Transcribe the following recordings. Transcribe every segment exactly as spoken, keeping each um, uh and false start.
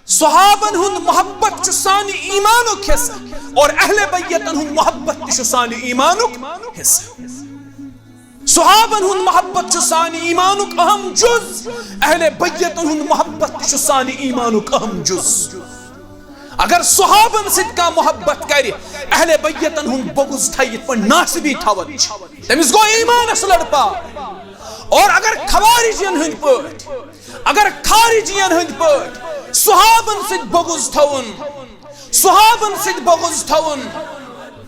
صحابن ہُنٛد محبت چھُ سانہِ ایمانُک حصہٕ، اور اہل بیتن ہُنٛد محبت تہِ چھُ سانہِ ایمانُک حصہٕ۔ صحابن ہُنٛد محبت چھُ سانہِ ایمانُک اہم جز، اہل بیتن ہُنٛد محبت تہِ چھُ سانہِ ایمانُک اہم جز۔ اگر صحابن سۭتۍ کانٛہہ محبت کرِ، اہل بیتن ہُنٛد بغض تھایہِ یِتھ پٲٹھۍ ناصبی تھاوان چھِ، تٔمِس گوٚو ایمانس لڑپا۔ اور اگر خوارجین ہٕنٛدۍ پٲٹھۍ، اگر خارجین ہٕنٛدۍ پٲٹھۍ صحابن سۭتۍ بغض تھاوُن، صحابن سۭتۍ بغض تھاوُن،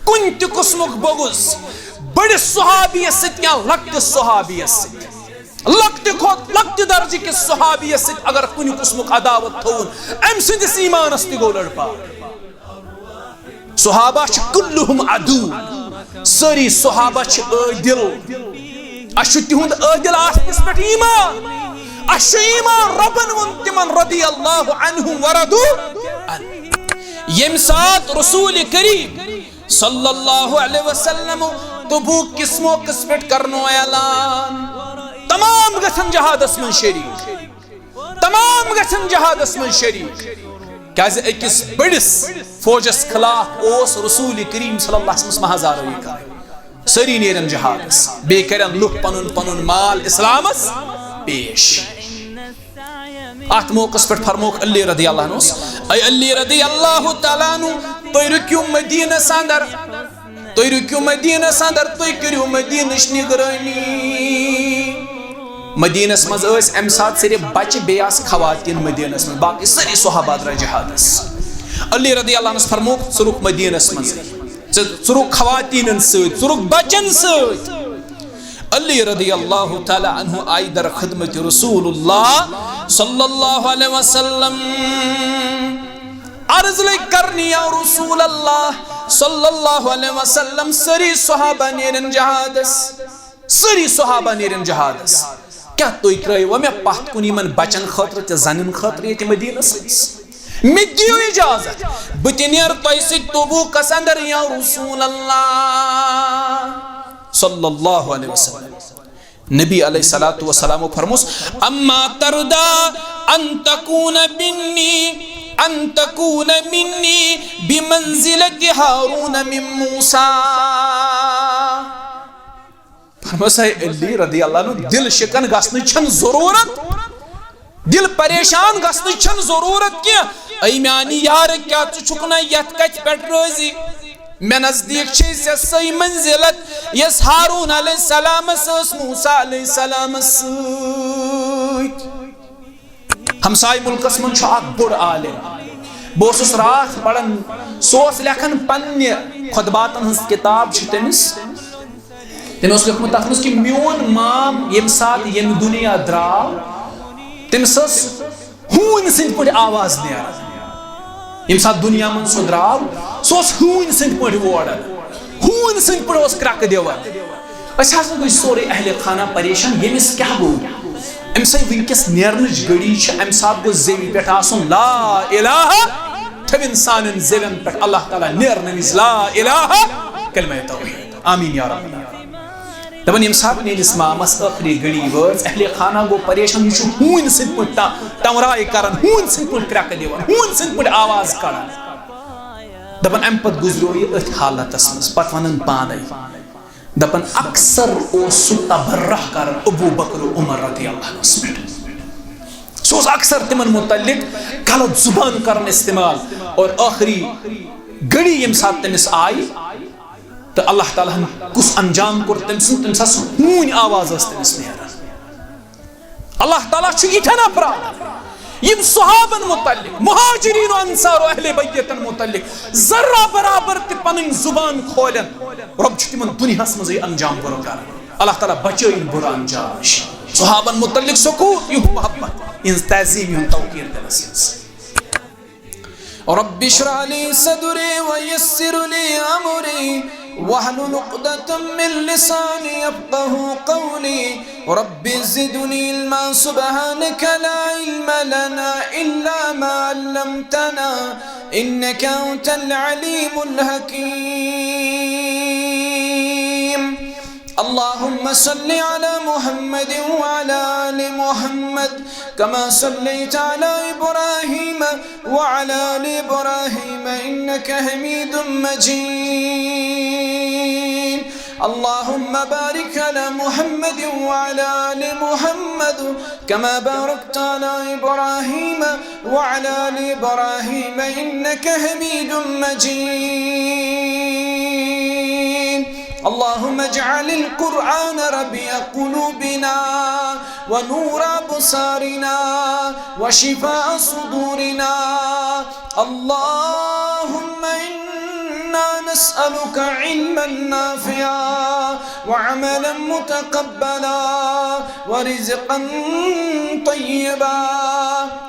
کُنہِ تہِ قٕسمُک بغض، بٔڑِس صحابیس سۭتۍ یا لۄکٹِس صحابیس سۭتۍ، لۄکٹہِ کھۄتہٕ لۄکٹہِ درجہٕ کِس صحابیس سۭتۍ اگر کُنہِ قٕسمُک عداوت تھاوُن، أمۍ سٕنٛدِس ایمانس تہِ گوٚو لڑپا۔ صحابہ چھِ کلہم عدو، سٲری صحابہ چھِ عٲدل۔ اسہِ چھُ تِہُنٛد عٲدل آسنس پٮ۪ٹھ ایمان۔ اسہِ چھُ ایمان، رۄبن ووٚن تِمن رضی اللہ عنہم ورضوا عنہ۔ ییٚمہِ ساتہٕ رسول کریم صلی اللہ علیہ وسلم تبوک کِس موقعس پٮ۪ٹھ کرنو اعلان، تمام گژھن جہادس منٛز شریک۔ تمام گژھن جہادس منٛز شریک، کیازِ أکِس بٔڑِس فوجس خلاف اوس رسول کریم صلی اللہ علیہ وسلم محاذ آرٲیی کران۔ سٲری نیرن جہادس، بیٚیہِ کرن لُکھ پنُن پنُن مال اسلامس پیش۔ اتھ موقعس پٮ۪ٹھ فرمووُکھ علی رضی اللہ عنہس، اے علی رضی اللہ تعالیٰ عنہ، تُہۍ رُکِو مدینس اندر، تُہۍ رُکِو مدینس اندر، تُہۍ کٔرِو مدینٕچ نگرٲنی۔ مدینس منٛز ٲسۍ امہِ ساتہٕ صرف بچہِ، بیٚیہِ آسہٕ خواتین مدینس منٛز، باقٕے سٲری صحابہ درٛاے جہادس۔ علی رضی اللہ عنہس فرمووُکھ، ژٕ رُک مدینس منٛز، ژٕ، ژٕ رُک خواتینن سۭتۍ، ژٕ رُک بچن سۭتۍ۔ علی رضی اللہ تعالیٰ عنہ آیہِ در خدمت رسول اللہ صلی اللہ علیہ وسلم۔ عرض لٔگۍ کرنہِ، یا رسول اللہ صلی اللہ علیہ وسلم، سٲری صحابہ نیرن جہادس، سٲری صحابہ نیرن جہادس۔ کیٛاہ تُہۍ ترٛٲیوا مےٚ پتھ کُن یِمن بچن خٲطرٕ تہٕ زنٮ۪ن خٲطرٕ ییٚتہِ مدینس منٛز؟ مےٚ دِیِو اجازت، بہٕ تہِ نیرٕ تۄہہِ سۭتۍ تبوکس اندر، یا رسول اللہ صلی اللہ علیہ وسلم۔ نبی علیہ الصلوۃ والسلام فرموس، اما ترضی ان تکون منی، ان تکون منی بمنزلت ہارون من موسیٰ۔ فرموس، اے علی رضی اللہ عنہ، دل شکن گژھنٕچ چھنہٕ ضرورت، دل پریشان گژھنٕچ چھنہٕ ضرورت کینٛہہ۔ اے میانہِ یارٕ، کیٛاہ ژٕ چھُکھ نہ یتھ کتھِ پٮ۪ٹھ رٲضی؟ مےٚ نزدیٖک چھے ژےٚ سۄے منزلت، یۄس ہارون علیہ السلامس ٲس موسیٰ علیہ السلامس سۭتۍ۔ ہمسایہِ مُلکس منٛز چھُ اکھ بوٚڑ عالم۔ بہٕ اوسُس راتھ پران، سُہ اوس لیکھان پننہِ خطباتن ہٕنٛز کتاب چھِ تٔمِس۔ تٔمۍ اوس لیوٗکھمُت تَتھ منٛز کہِ میون مام ییٚمہِ ساتہٕ ییٚمہِ دُنیا درٛاو، تٔمِس ٲس ہوٗنۍ سٕنٛدۍ پٲٹھۍ آواز نیران۔ ییٚمہِ ساتہٕ دُنیا منٛز سُہ درٛاو، سُہ اوس ہوٗنۍ سٕنٛدۍ پٲٹھۍ ووران، ہوٗنۍ سٕنٛدۍ پٲٹھۍ اوس کرٛٮ۪کہٕ دِوان۔ أسۍ ہسا گٔے سورُے اہلِ خانہ پریشان، ییٚمِس کیٛاہ گوٚو؟ أمِس ہے وٕنکیٚس نیرنٕچ گٔڑی چھِ، اَمہِ ساتہٕ گوٚژھ زیوِ پٮ۪ٹھ آسُن لا الہ، تھٲوِن سانٮ۪ن زیوٮ۪ن پٮ۪ٹھ اللہ تعالیٰ نیرنہٕ وِزِ لا الہ، کلمہ توحید۔ آمین یا رب العالمین۔ دپان، ییٚمہِ ساتہٕ میٲنِس مامس ٲخری گھڑی وٲژ، اہلِ خانہ گوٚو پریشان، یہِ چھُ ہوٗنۍ سٕنٛدۍ پٲٹھۍ ٹا-، ٹمرایہِ کران، ہوٗنۍ سٕنٛدۍ پٲٹھۍ کرٛٮ۪کہٕ دِوان، ہوٗنۍ سٕنٛدۍ پٲٹھۍ آواز کڑان۔ دپان، امہِ پتہٕ گُزریو یہِ أتھۍ حالتس منٛز، پتہٕ ونان پانے۔ دپان، اکثر اوس سُہ تبرہ کران ابو بکر و عمر رضی اللہ عنہس پٮ۪ٹھ۔ سُہ اوس اکثر تِمن متعلق غلط زبان کران استعمال، اور ٲخری گھڑی ییٚمہِ ساتہٕ تٔمِس آیہِ، تہٕ اللہ تعالیٰ ہن کُس انجام کوٚر تٔمۍ سُنٛد، تٔمِس ٲس ہوٗنۍ آواز ٲس تٔمِس نیران۔ اللہ تعالیٰ چھُ یِتھٮ۪ن افرادن، یِم صحابن متعلق، مہاجرین و انصار و اہل بیتن متعلق ذرہ برابر تہِ پنٕنۍ زبان کھولن، رۄب چھُ تِمن دُنیاہس منٛزٕے انجام بُرٕ کران۔ اللہ تعالیٰ بچٲیِن بُرٕ انجام نِش۔ صحابن متعلق سکوٗت، یِہُنٛد محبت، یِہٕنٛز تعظیم، یِہُنٛد توقیر دِلس منٛز۔ رب اشرح لي صدري ويسر لي أمري واحلل عقدة من لساني يفقهوا قولي. رب زدني علما. سبحانك لا علم لنا إلا ما علمتنا إنك أنت العليم الحكيم. اللهم صل على محمد وعلى آل محمد كما صليت على إبراهيم وعلى آل إبراهيم إنك حميد مجيد. اللهم بارك على محمد وعلى آل محمد كما باركت على إبراهيم وعلى آل إبراهيم إنك حميد مجيد. اللهم اجعل القرآن ربيع قلوبنا ونور أبصارنا وشفاء صدورنا. اللهم إنا نسألك علما نافعا وعملا متقبلا ورزقا طيبا.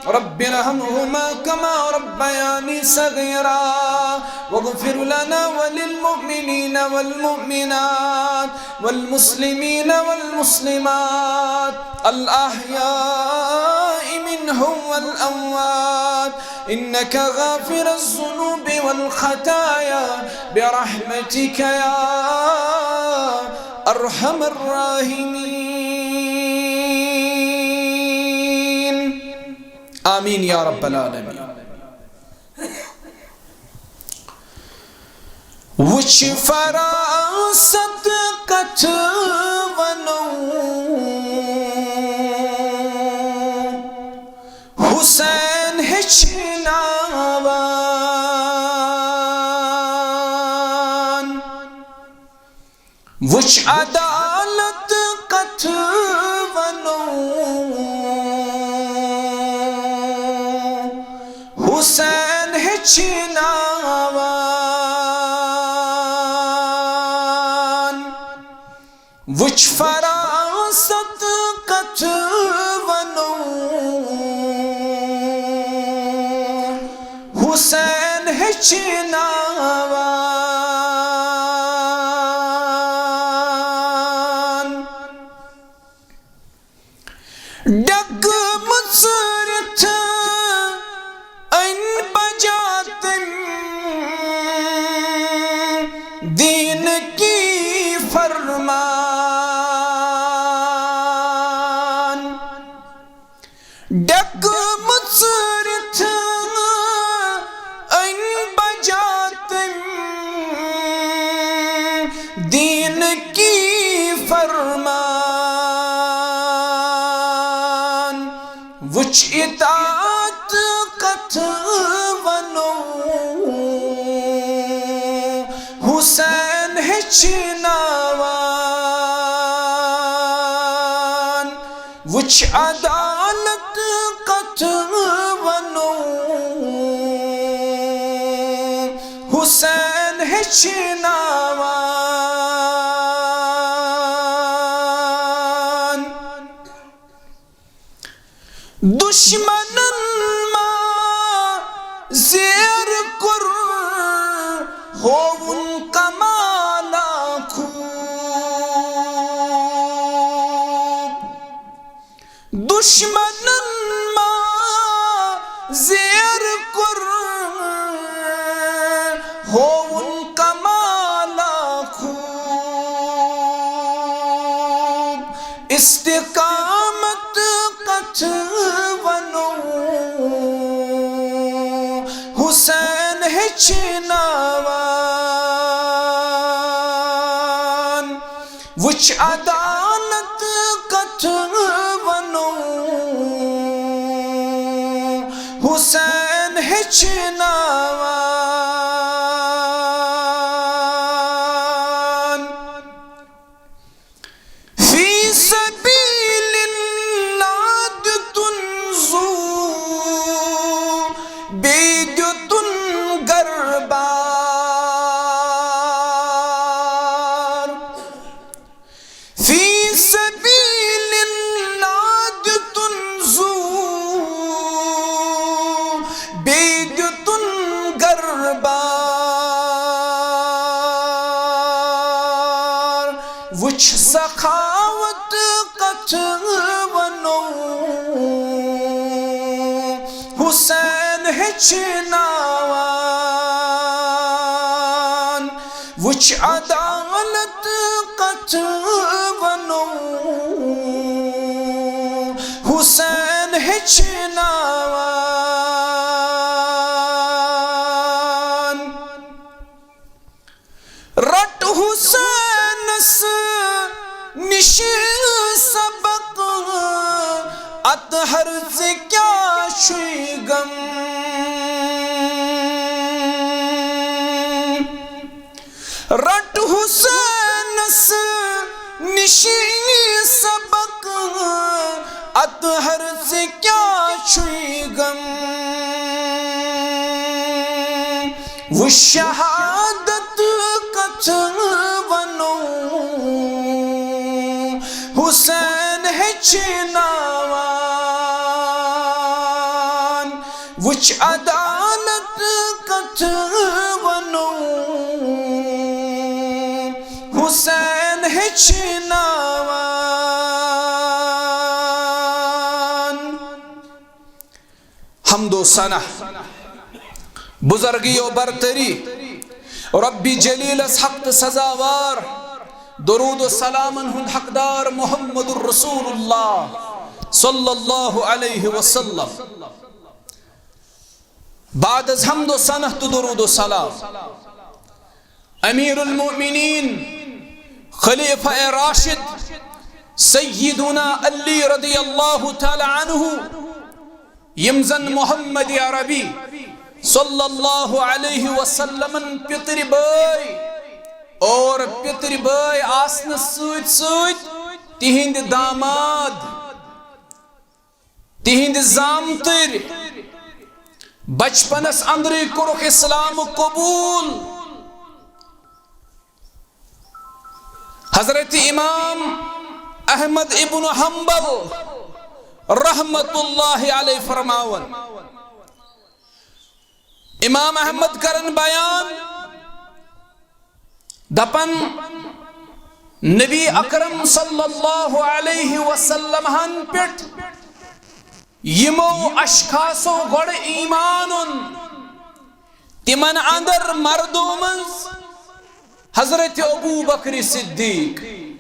رب ارحمهما كما ربياني صغيرا واغفر لنا وللمؤمنين والمؤمنات والمسلمين والمسلمات الأحياء منهم والأموات إنك غافر الذنوب والخطايا برحمتك يا أرحم الراحمين. آمين يا رب العالمين. وچھ فراست کتھ ونو، حسین ہیٚچھناوان۔ وچھ عدالت کتھ ونو، حسین ہیٚچھناوان۔ وچھ فراست کتھ ونو، حسین ہیٚچھناوان۔ ڈگہٕ مُژرِتھ أنۍ بجا تٔمۍ دیٖنکی فرمان۔ ڈگہٕ مُژرِتھ أنۍ بجا تٔمۍ دیٖنکی فرمان۔ وُچھ اطاعت کتھ ونو، حسین ہیٚچھناوان۔ وُچھ عدالت کتھ ونو، حسین ہیٚچھناوان۔ دشمنن ما زیر کوٚر، ہووُن کمالا خوب۔ دشمنن ما زیر کوٚر، ہووُن کمالا خوب۔ استقامت کتھ ونو، حسین ہیٚچھناوان۔ وُچھ عدالت کتھ ونو، حسین ہیٚچھناوان۔ فی سبیل اللہ دیُتُن زُو، بیٚیہِ دیُتُن گربار۔ فی سبیل اللہ دیُتُن زُو، بیٚیہِ دیُتُن گربار۔ وُچھ سخاوت کتھ ونو، حسین ہیٚچھناوان۔ وُچھ عدالت عدالت کتھ ونو، حسین ہیٚچھناوان۔ رٹ حسینس نش سبق، اطہر ژےٚ کیٛاہ چھُے غم؟ رٹ حسینس نش سبق، اطہر ژےٚ کیٛاہ چھُے غم؟ وۄنۍ شہادت کتھ ونو، حسین ہیٚچھناوان۔ وٕچھ عدالت کتھ ونو، حسین ہیٚچھناوان۔ حمد و ثنا، بزرگی و برتری، رب جلیلس حق تہٕ سزاوار، درود و سلامن ہُنٛد حقدار محمد رسول اللہ صلی اللہ علیہ وسلم۔ بعد از حمد و ثنا تہٕ درود و سلام، امیر المؤمنین، خلیفہ راشد، سیدنا علی رضی اللہ تعالی عنہ، یم زن محمد عربی صلی اللہ علیہ وسلمن پتر بٲے اور پتر بٲے آسنس سۭتۍ سۭتۍ تہنٛدۍ داماد، تہنٛدۍ زامتٕرۍ، بچپنس اندرٕے کوٚرُکھ اسلام قبول۔ حضرت امام احمد ابن حنبل رحمت اللہ علیہ فرماون، امام احمد کرن بیان، دپن، نبی اکرم صلی اللہ علیہ وسلم ہن پٮ۪ٹھ یمو اشخاصو گۄڈٕ ایمان اوٚن، تمن اندر مردو منٛز حضرت ابو بکر صدیق،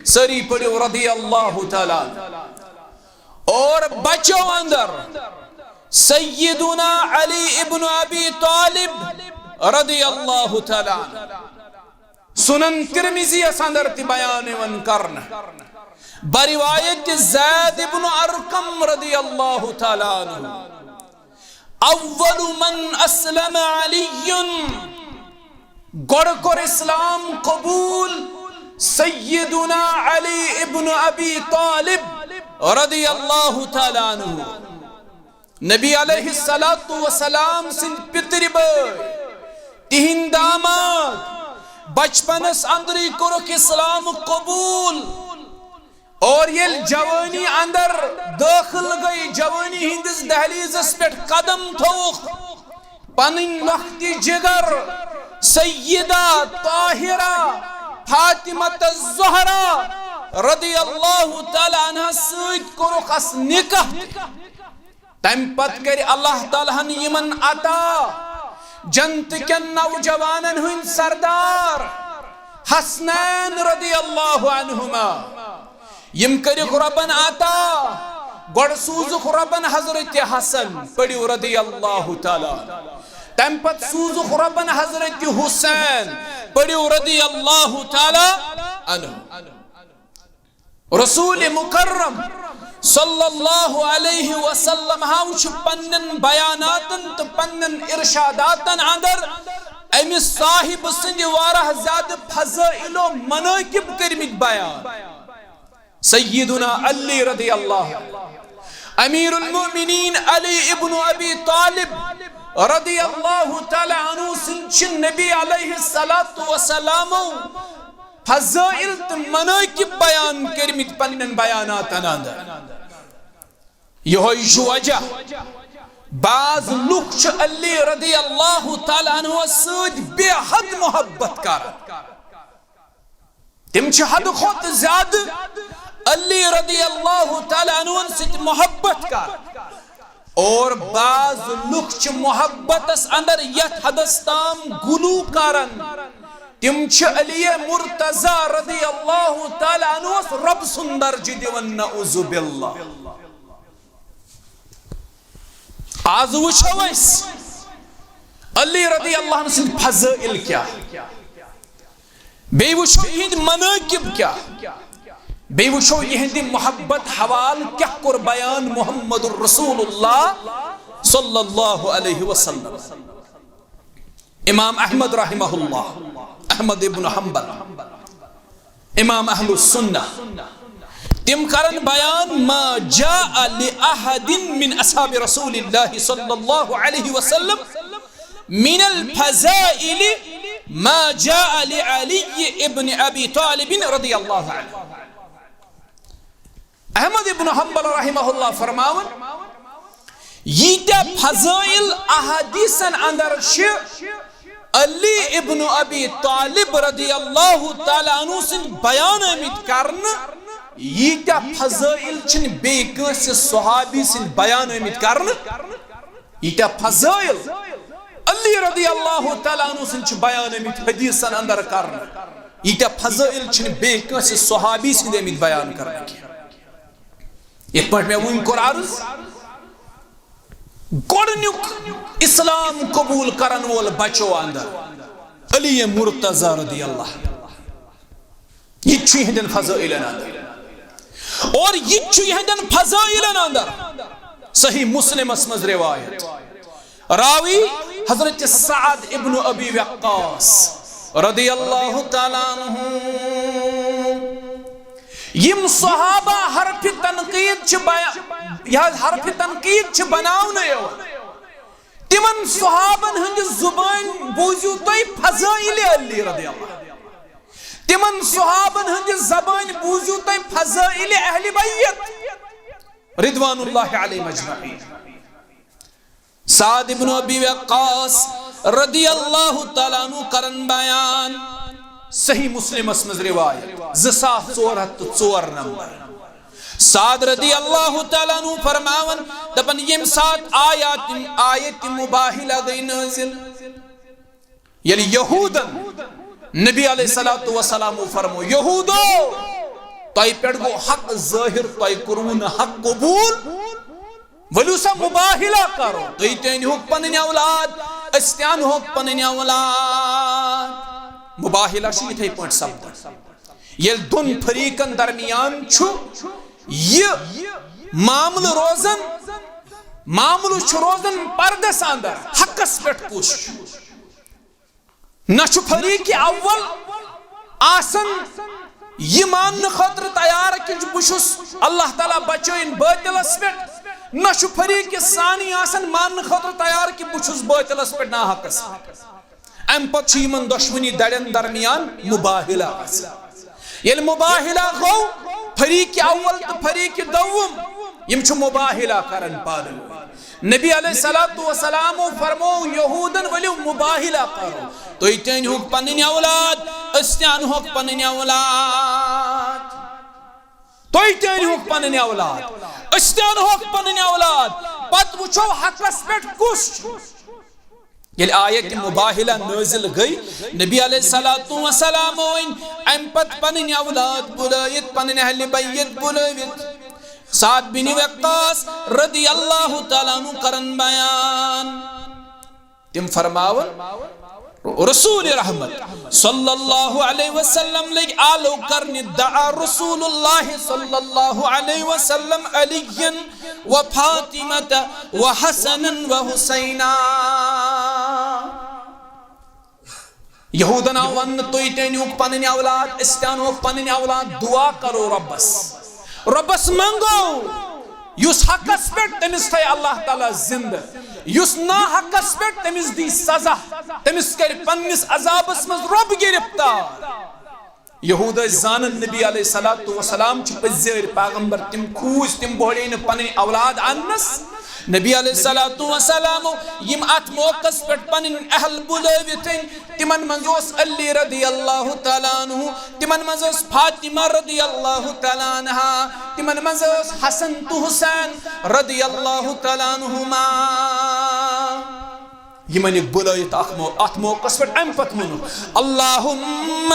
سٲری پٔرِو رضی اللہ تعالیٰ عنہ، اور بچو اندر سیدنا علی ابن ابی طالب رضی اللہ تعالیٰ عنہ۔ سنن ترمذی یس اندر تہِ بیان یِوان کرنہٕ، بروایت زید ابن ارقم رضی اللہ تعالیٰ عنہ۔ اول من اسلم علی، گۄڈٕ کوٚر اسلام قبول سیدنا علی ابن ابی طالب رضی اللہ تعالیٰ عنہ۔ نبی علیہ الصلوۃ والسلام سٕنٛدۍ پتر بٲے، تہنٛدۍ داماد، بچپنس اندرٕے کوٚرُکھ اسلام قبول۔ اور ییٚلہِ جوانی اندر دٲخل گٔے، جوانی ہٕنٛدِس دہلیزس پٮ۪ٹھ قدم تھووُکھ، پنٕنۍ لۄکٹہِ جگر سیدہ طاہرہ فاطمہ الزہرا رضی اللہ تعالیٰ عنہا سۭتۍ کوٚرُکھ اس نکاح۔ تمہِ پتہٕ کرِ اللہ تعالیٰ ہن یِمن عطا جنت کٮ۪ن نوجوانن ہٕنٛدۍ سردار حسنین رضی اللہ عنہما۔ یِم کٔرِکھ رۄبن عطا۔ گۄڈٕ سوٗزُکھ رۄبن حضرت حسن، پٔرِو رضی اللہ تعالیٰ۔ تمہِ پتہٕ سوٗزُکھ رۄبن حضرت حسین، پٔرِو رضی اللہ تعالیٰ عنہ۔ رسول مکرم صلی اللہ علیہ وسلم ہاو چھُ پننٮ۪ن بیاناتن تہٕ پننٮ۪ن ارشاداتن اندر أمِس صاحب سٕنٛدِ واریاہ زیادٕ فضائل و مناقب کٔرمٕتۍ بیان۔ سیدنا علی رضی اللہ عنہ، امیر المؤمنین علی ابن ابی طالب رضی اللہ تعالیٰ عنہ سٕنٛدۍ چھِ نبی علیہ الصلوۃ والسلام فضائل تہٕ مناقب بیان کٔرمٕتۍ پننٮ۪ن بیاناتن اندر۔ یہوے چھُ وجہ، بعض لُکھ چھِ علی رضی اللہ تعالیٰ عنہ سۭتۍ بے حد محبت کران۔ تِم چھِ حد کھۄتہٕ زیادٕ علی رضی اللہ تعالیٰ عنہ سۭتۍ محبت کران۔ اور بعض لُکھ چھِ محبتس اندر یتھ حدس تام غلو کران، تِم چھِ علی مرتضی رضی اللہ تعالیٰ عنہس رۄب سُنٛد درجہٕ دِوان، نعوذ باللہ۔ آز وٕچھو أسۍ علی رضی اللہ عنہ سٕنٛدۍ فضائل کیٛاہ، بیٚیہِ وٕچھو یِہِنٛدۍ مناقب کیٛاہ، بیٚیہِ وٕچھو یِہِنٛدِ محبت حوالہٕ کیٛاہ کوٚر بیان محمد رسول اللہ صلی اللہ علیہ وسلم۔ امام احمد رحمہ اللہ، احمد ابن حنبل، امام اہل السنہ، تِم کرن بیان ما جاء لأحد من اصحاب رسول اللہ صلی اللہ علیہ وسلم من الفضائل ما جاء لعلی ابن ابی طالب رضی اللہ عنہ۔ احمد ابن حنبل رحمہ اللہ فرماون، ییٖتیٛاہ فضائل احادیثن اندر چھِ علی ابن ابی طالب رضی اللہ تعالیٰ عنہ سٕنٛدۍ بیان آمٕتۍ کرنہٕ، ییٖتیٛاہ فضائل چھِنہٕ بیٚیہِ کٲنٛسہِ صحابی سٕنٛدۍ بیان آمٕتۍ کرنہٕ۔ ییٖتیٛاہ فضائل علی رضی اللہ تعالیٰ عنہ سٕنٛدۍ چھِ بیان آمٕتۍ حدیثن اندر کرنہٕ، ییٖتیٛاہ فضائل چھِنہٕ بیٚیہِ کٲنٛسہِ صحابی سٕنٛدۍ آمٕتۍ بیان کرنہٕ کینٛہہ۔ یِتھ پٲٹھۍ مےٚ وُنۍ کوٚر عرض، گۄڈٕنیُک اسلام قبول کرن وول بچو اندر علی مرتضی رضی اللہ۔ یہِ تہِ چھُ یِہنٛدٮ۪ن فضائلن اندر۔ اور یہِ تہِ چھُ یِہنٛدٮ۪ن فضائلن اندر۔ صحیح مسلمس منٛز روایت۔ راوی حضرت سعد ابن ابی وقاص رضی اللہ تعالیٰ عنہ۔ یِم صحابہ حرف تنقید چھِ بیا-، یہِ حظ حرف تنقید چھِ بناونہٕ یِوان۔ تِمن صحابن ہٕنٛدِ زبٲنۍ بوٗزِو تُہۍ فضائل علی رضی اللہ۔ تِمن صحابن ہٕنٛدِ زبٲنۍ بوٗزِو تُہۍ فضائل اہل بیت رضوان اللہ علیہم اجمعین۔ سعد ابن ابی وقاص رضی اللہ تعالیٰ عنہ کرن بیان، صحیح مسلمس منٛز روایت، زٕ ساس ژور ہتھ تہٕ ژور نمبر۔ سعد رضی اللہ تعالیٰ عنہ فرماون، دپن، ییٚمہِ ساتہٕ آیات، آیت مباہلہ گٔے نٲزِل، ییٚلہِ یہوٗدن نبی علیہ الصلوۃ والسلام فرمو، یہوٗدو، تۄہہِ پٮ۪ٹھ گوٚو حق ظٲہِر، تۄہہِ کوٚروٕ نہٕ حق قبوٗل، ؤلِو سا مباہلہ کرو، تُہۍ تہِ أنۍ ہوکھ پنٕنۍ اولاد، أسۍ تہِ انہوکھ پنٕنۍ اولاد۔ مباہلہ چھُ یِتھے پٲٹھۍ سپدان، ییٚلہِ دۄن فریقن درمیان چھُ یہِ معاملہٕ روزان، معاملہٕ چھُ روزان پردس اندر، حقس پٮ۪ٹھ کُس چھُ۔ نہ چھُ فریق اول آسان یہِ ماننہٕ خٲطرٕ تیار کہِ بہٕ چھُس، اللہ تعالیٰ بچٲیِن باطلس پٮ۪ٹھ، نہ چھُ فریق ثانی آسان ماننہٕ خٲطرٕ تیار کہِ بہٕ چھُس باطلس پٮ۪ٹھ، ناحقس پٮ۪ٹھ۔ امہِ پتہٕ چھُ یِمن دۄشوٕنی دڑٮ۪ن درمیان مباہلہ آسان۔ ییٚلہِ مباہلہ گوٚو، فریق اول تہٕ فریق دوم، یِم چھِ مباہلہ کران پانہٕ ؤنۍ۔ نبی علیہ الصلوۃ والسلامو فرمو یہودن، ؤلِو مباہلہ کرو، تُہۍ تہِ أنۍ ہوکھ پنٕنۍ اولاد، أسۍ تہِ انہوکھ پنٕنۍ اولاد۔ تُہۍ تہِ أنۍ ہوکھ پنٕنۍ اولاد، أسۍ تہِ انہوکھ پنٕنۍ اولاد۔ پتہٕ وٕچھو حقس پٮ۪ٹھ کُس چھُ۔ ییٚلہِ آیت مباہلہ نٲزِل گٔے، نبی علیہ الصلوۃ والسلام أنۍ امہِ پتہٕ پنٕنۍ اولاد بُلٲوِتھ، پنٕنۍ اہل بیت بُلٲوِتھ۔ سعد بن وقاص رضی اللہ تعالیٰ عنہ کرن بیان۔ تِم فرماون، رسول رحمت صلی اللہ علیہ وسلم لٔگۍ آلو کرنہِ، دعا رسول اللہ صلی اللہ علیہ وسلم علی و فاطمہ و حسن و حسینا۔ یہودن آو وننہٕ، تُہۍ تہِ أنِوکھ پنٕنۍ اولاد، أسۍ تہِ انوکھ پنٕنۍ اولاد، دعا کرو رۄبس، رۄبس منگو، یُس حقس پٮ۪ٹھ تٔمِس تھایہِ اللہ تعالیٰ زندٕ، یُس ناحقس پٮ۪ٹھ تٔمِس دی سزا، تٔمِس کرِ پننِس عذابس منٛز رۄب گرفتار۔ یہود ٲسۍ زانان نبی علیہ الصلوۃ والسلام چھِ پٔزۍ پیغمبر، تِم کھوٗژۍ، تِم بوہڑے نہٕ پنٕنۍ اولاد اننس۔ نبی علیہ الصلوۃ والسلام یِم اتھ موقعس پٮ۪ٹھ پنٕنۍ اہل بُلٲوِتھ أنۍ، تِمن منٛز اوس علی رضی اللہ تعالیٰ عنہ، تِمن منٛز ٲس فاطمہ رضی اللہ تعالیٰ عنہا، تِمن منٛز ٲس حسن تہٕ حسین رضی اللہ تعالیٰ عنہما۔ یِمن یہِ بُلٲیِتھ اکھ مو-، اتھ موقعس پٮ۪ٹھ امہِ پتہٕ ووٚنُکھ، اللہم